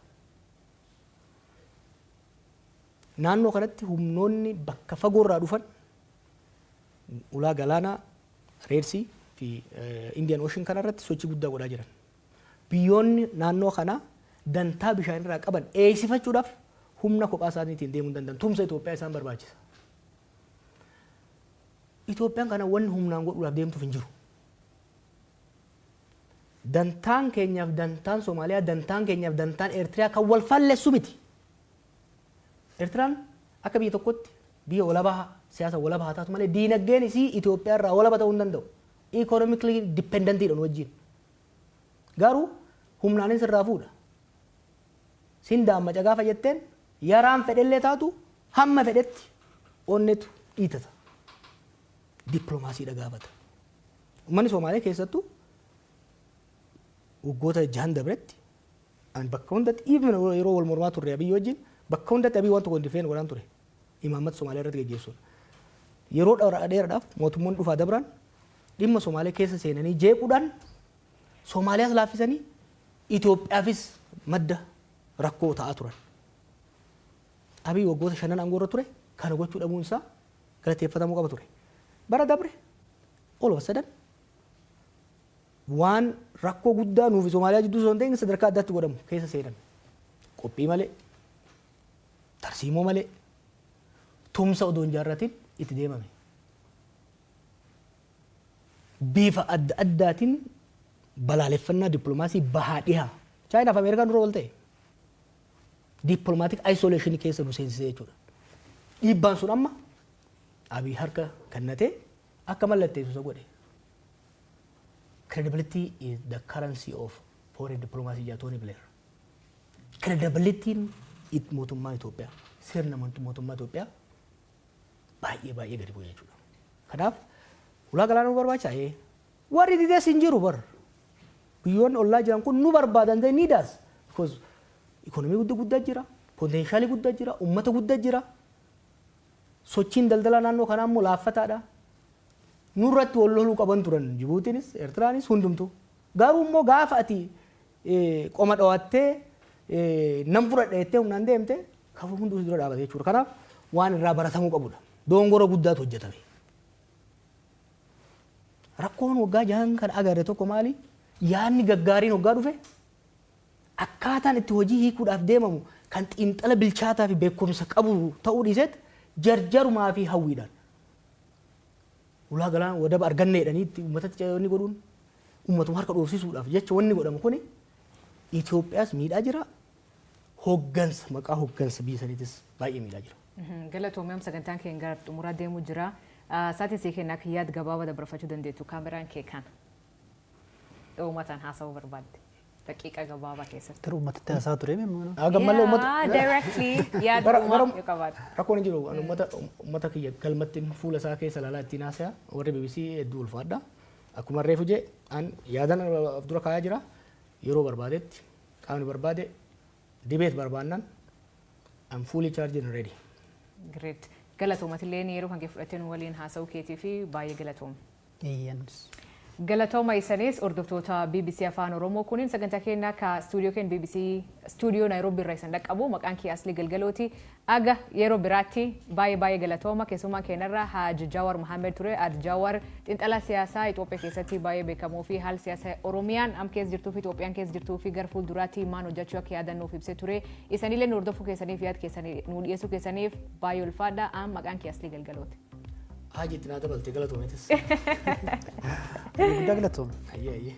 Naannoo kanatti humnoonni bakka fagoorraa dhufan ulaa galaanaa Red Sea fi Indian Ocean kanarratti sochii guddaa godhaa jiran. Biyyoonni naannoo kanaa dantaa bishaanirraa qaban eegsifachuudhaaf humna kophaa isaaniitiin deemuu hin danda'an. Tumsa Itoophiyaa isaan barbaachisa. Itoophiyaan kana wanni humnaan godhuudhaaf deemtuuf hin jiru. Dantaan keenyaaf dantaan Somaaliyaa, dantaan keenyaaf dantaan Eertiriyaa kan wal fallessu miti. Eertiraan akka biyya tokkotti biyya walabaa, siyaasa walabaa haa taatu malee, diinagdeen isii Itoophiyaa irraa walaba ta'uu hin danda'u. Economically dependentiidha nu wajjin. Garuu humnaanis irraa fuudha. Sin daammaca gaafa jetteen yaraan fedhellee taatu hamma fedhetti onnetu dhiitata. Dippiloomaasiidha gaafata. Uummanni Somaalee keessattuu waggoota 6n dabretti ani bakka hundatti, even yeroo wal mormaa turre Abiyyi wajjin, bakka hundatti Abiyyi waan tokko hin defend godhaan ture. Imaammata Somaalee irratti geggeessuudha. Yeroo dheeraadhaaf mootummoonni dhufaa dabran dhimma Somaalee keessa seenanii jeequudhaan Somaaliyaas laaffisanii Itoophiyaafis madda rakkoo ta'aa turan. Abiy waggoota 5n aangoo irra ture kana gochuu dhabuun isaa galateeffatamuu qaba ture. Bara dabre all of a sudden waan rakkoo guddaa nuufi Somaaliyaa jidduu osoo hin ta'in sadarkaa addaatti godhamu keessa seenan. Qophii malee, tarsiimoo malee, tumsa odoo hin jaarratin itti deemame. Bifa adda addaatiin balaaleffannaa dippiloomaasii bahaa dhihaa. Chaayinaa fi Ameerikaan dura wal ta'e. Diplomatic isolation keessa nu seensisee jechuudha. Dhiibbaan sun amma Abiy harka kennatee akka mallatteessu isa godhe. "Credibility is the currency of foreign diplomacy" jedha Tony Blair. Credibilityin mootummaa Itoophiyaa, sirna mootummaa Itoophiyaa baay'ee baay'ee gadi bu'e jechuudha. Kanaaf ulaa galaanaa nu barbaachisaa? Ee. Warri didees hin jiru bar. Biyyoonni ollaa jiran kun nu barbaadan, they need us. Because ikonomii guddaa guddaa jira, potentialii guddaa jira, uummata guddaa jira. Sochiin daldalaa naannoo kanaa immoo laaffataadha. Nurratti wal loluu qaban turan Jibuutiinis, Eertiraanis, hundumtuu. Garuu immoo gaafa ati qoma dhawattee nam fudhadha jettee humnaan deemte kafa hunduu si dura dhaabate jechuudha. Kanaaf waan irraa baratamuu qabudha. Dongora guddaatu hojjetame. Rakkoon waggaa 6n kan agarre tokko maali? Yaadni gaggaariin waggaa dhufe akkaataan itti hojii hiikuudhaaf deemamu kan xiinxala bilchaataa fi beekumsa qabu ta'uu dhiiseet jarjarumaa fi hawwiidhaan. Ulaa galaana wadaba arganne jedhanii itti uummatatti wanni godhuun uummatuma harka dhoofsisuudhaaf jecha wanni godhamu kuni Itoophiyaas miidhaa jira. Hoggansa, maqaa hoggansa biyya saniitis baay'ee miidhaa jira. Galatoomii, sagantaan keenya gara xumuraa deemuu jira. Sa'aatiin sii kennaa akka yaada gabaabaa dabarfachuu dandeettu, kaameraan kee kana. Uummataan haasa'uu barbaadde. Daqiiqa gabaabaa keessatti. Garuu uummatatti haasaa ture meemmoo. Gammallee uummata. Directly yaada uumaa yoo qabaate. Rakkoon hin jiru. Ani uummata kiyya galmatti fuula isaa keessa ilaalaa ittiin haasaya. Warri BBC, hedduu ulfaadha. Akkuma reefu jee, an yaadan of dura kaayaa jira. Yeroo barbaadetti, qaamni barbaade debate barbaannan, I'm fully charged and ready. Great. Galatoomatillee yeroo kan kee fudhattee nu waliin haasa'uu keetii fi baay'ee galatooma. Eeyyanis. Galatooma isanis, hordoftoota BBC Afaan Oromoo, kunin sagantaa keenya ka stuudiyoo keenya BBC stuudiyoo Naayiroobii irraa isin dhaqqabu. Maqaan kee Asli Galgalooti. Aga yeroo biraatti, baay'ee baay'ee galatooma. Keessumaa keenyarra Haji Jawar Mohammed ture. Haji Jawar xiinxalaa siyaasaa Itoophiyaa keessatti baay'ee beekamoo fi haala siyaasaa Oromiyaan am keessa jirtuu fi Itoophiyaan keessa jirtuu fi gara fuulduraatti maal hojjechuu akka yaadannuuf ibsee ture. Isanillee nu hordofuu keessaniif, yaada keessanii nu dhiyeessuu keessaniif baay'ee ulfaadha. Am maqaan kee Asli Galgalooti. Haji itti naa dabalte, galatoometis. Guddaa galatooma. Ayyee ayyee.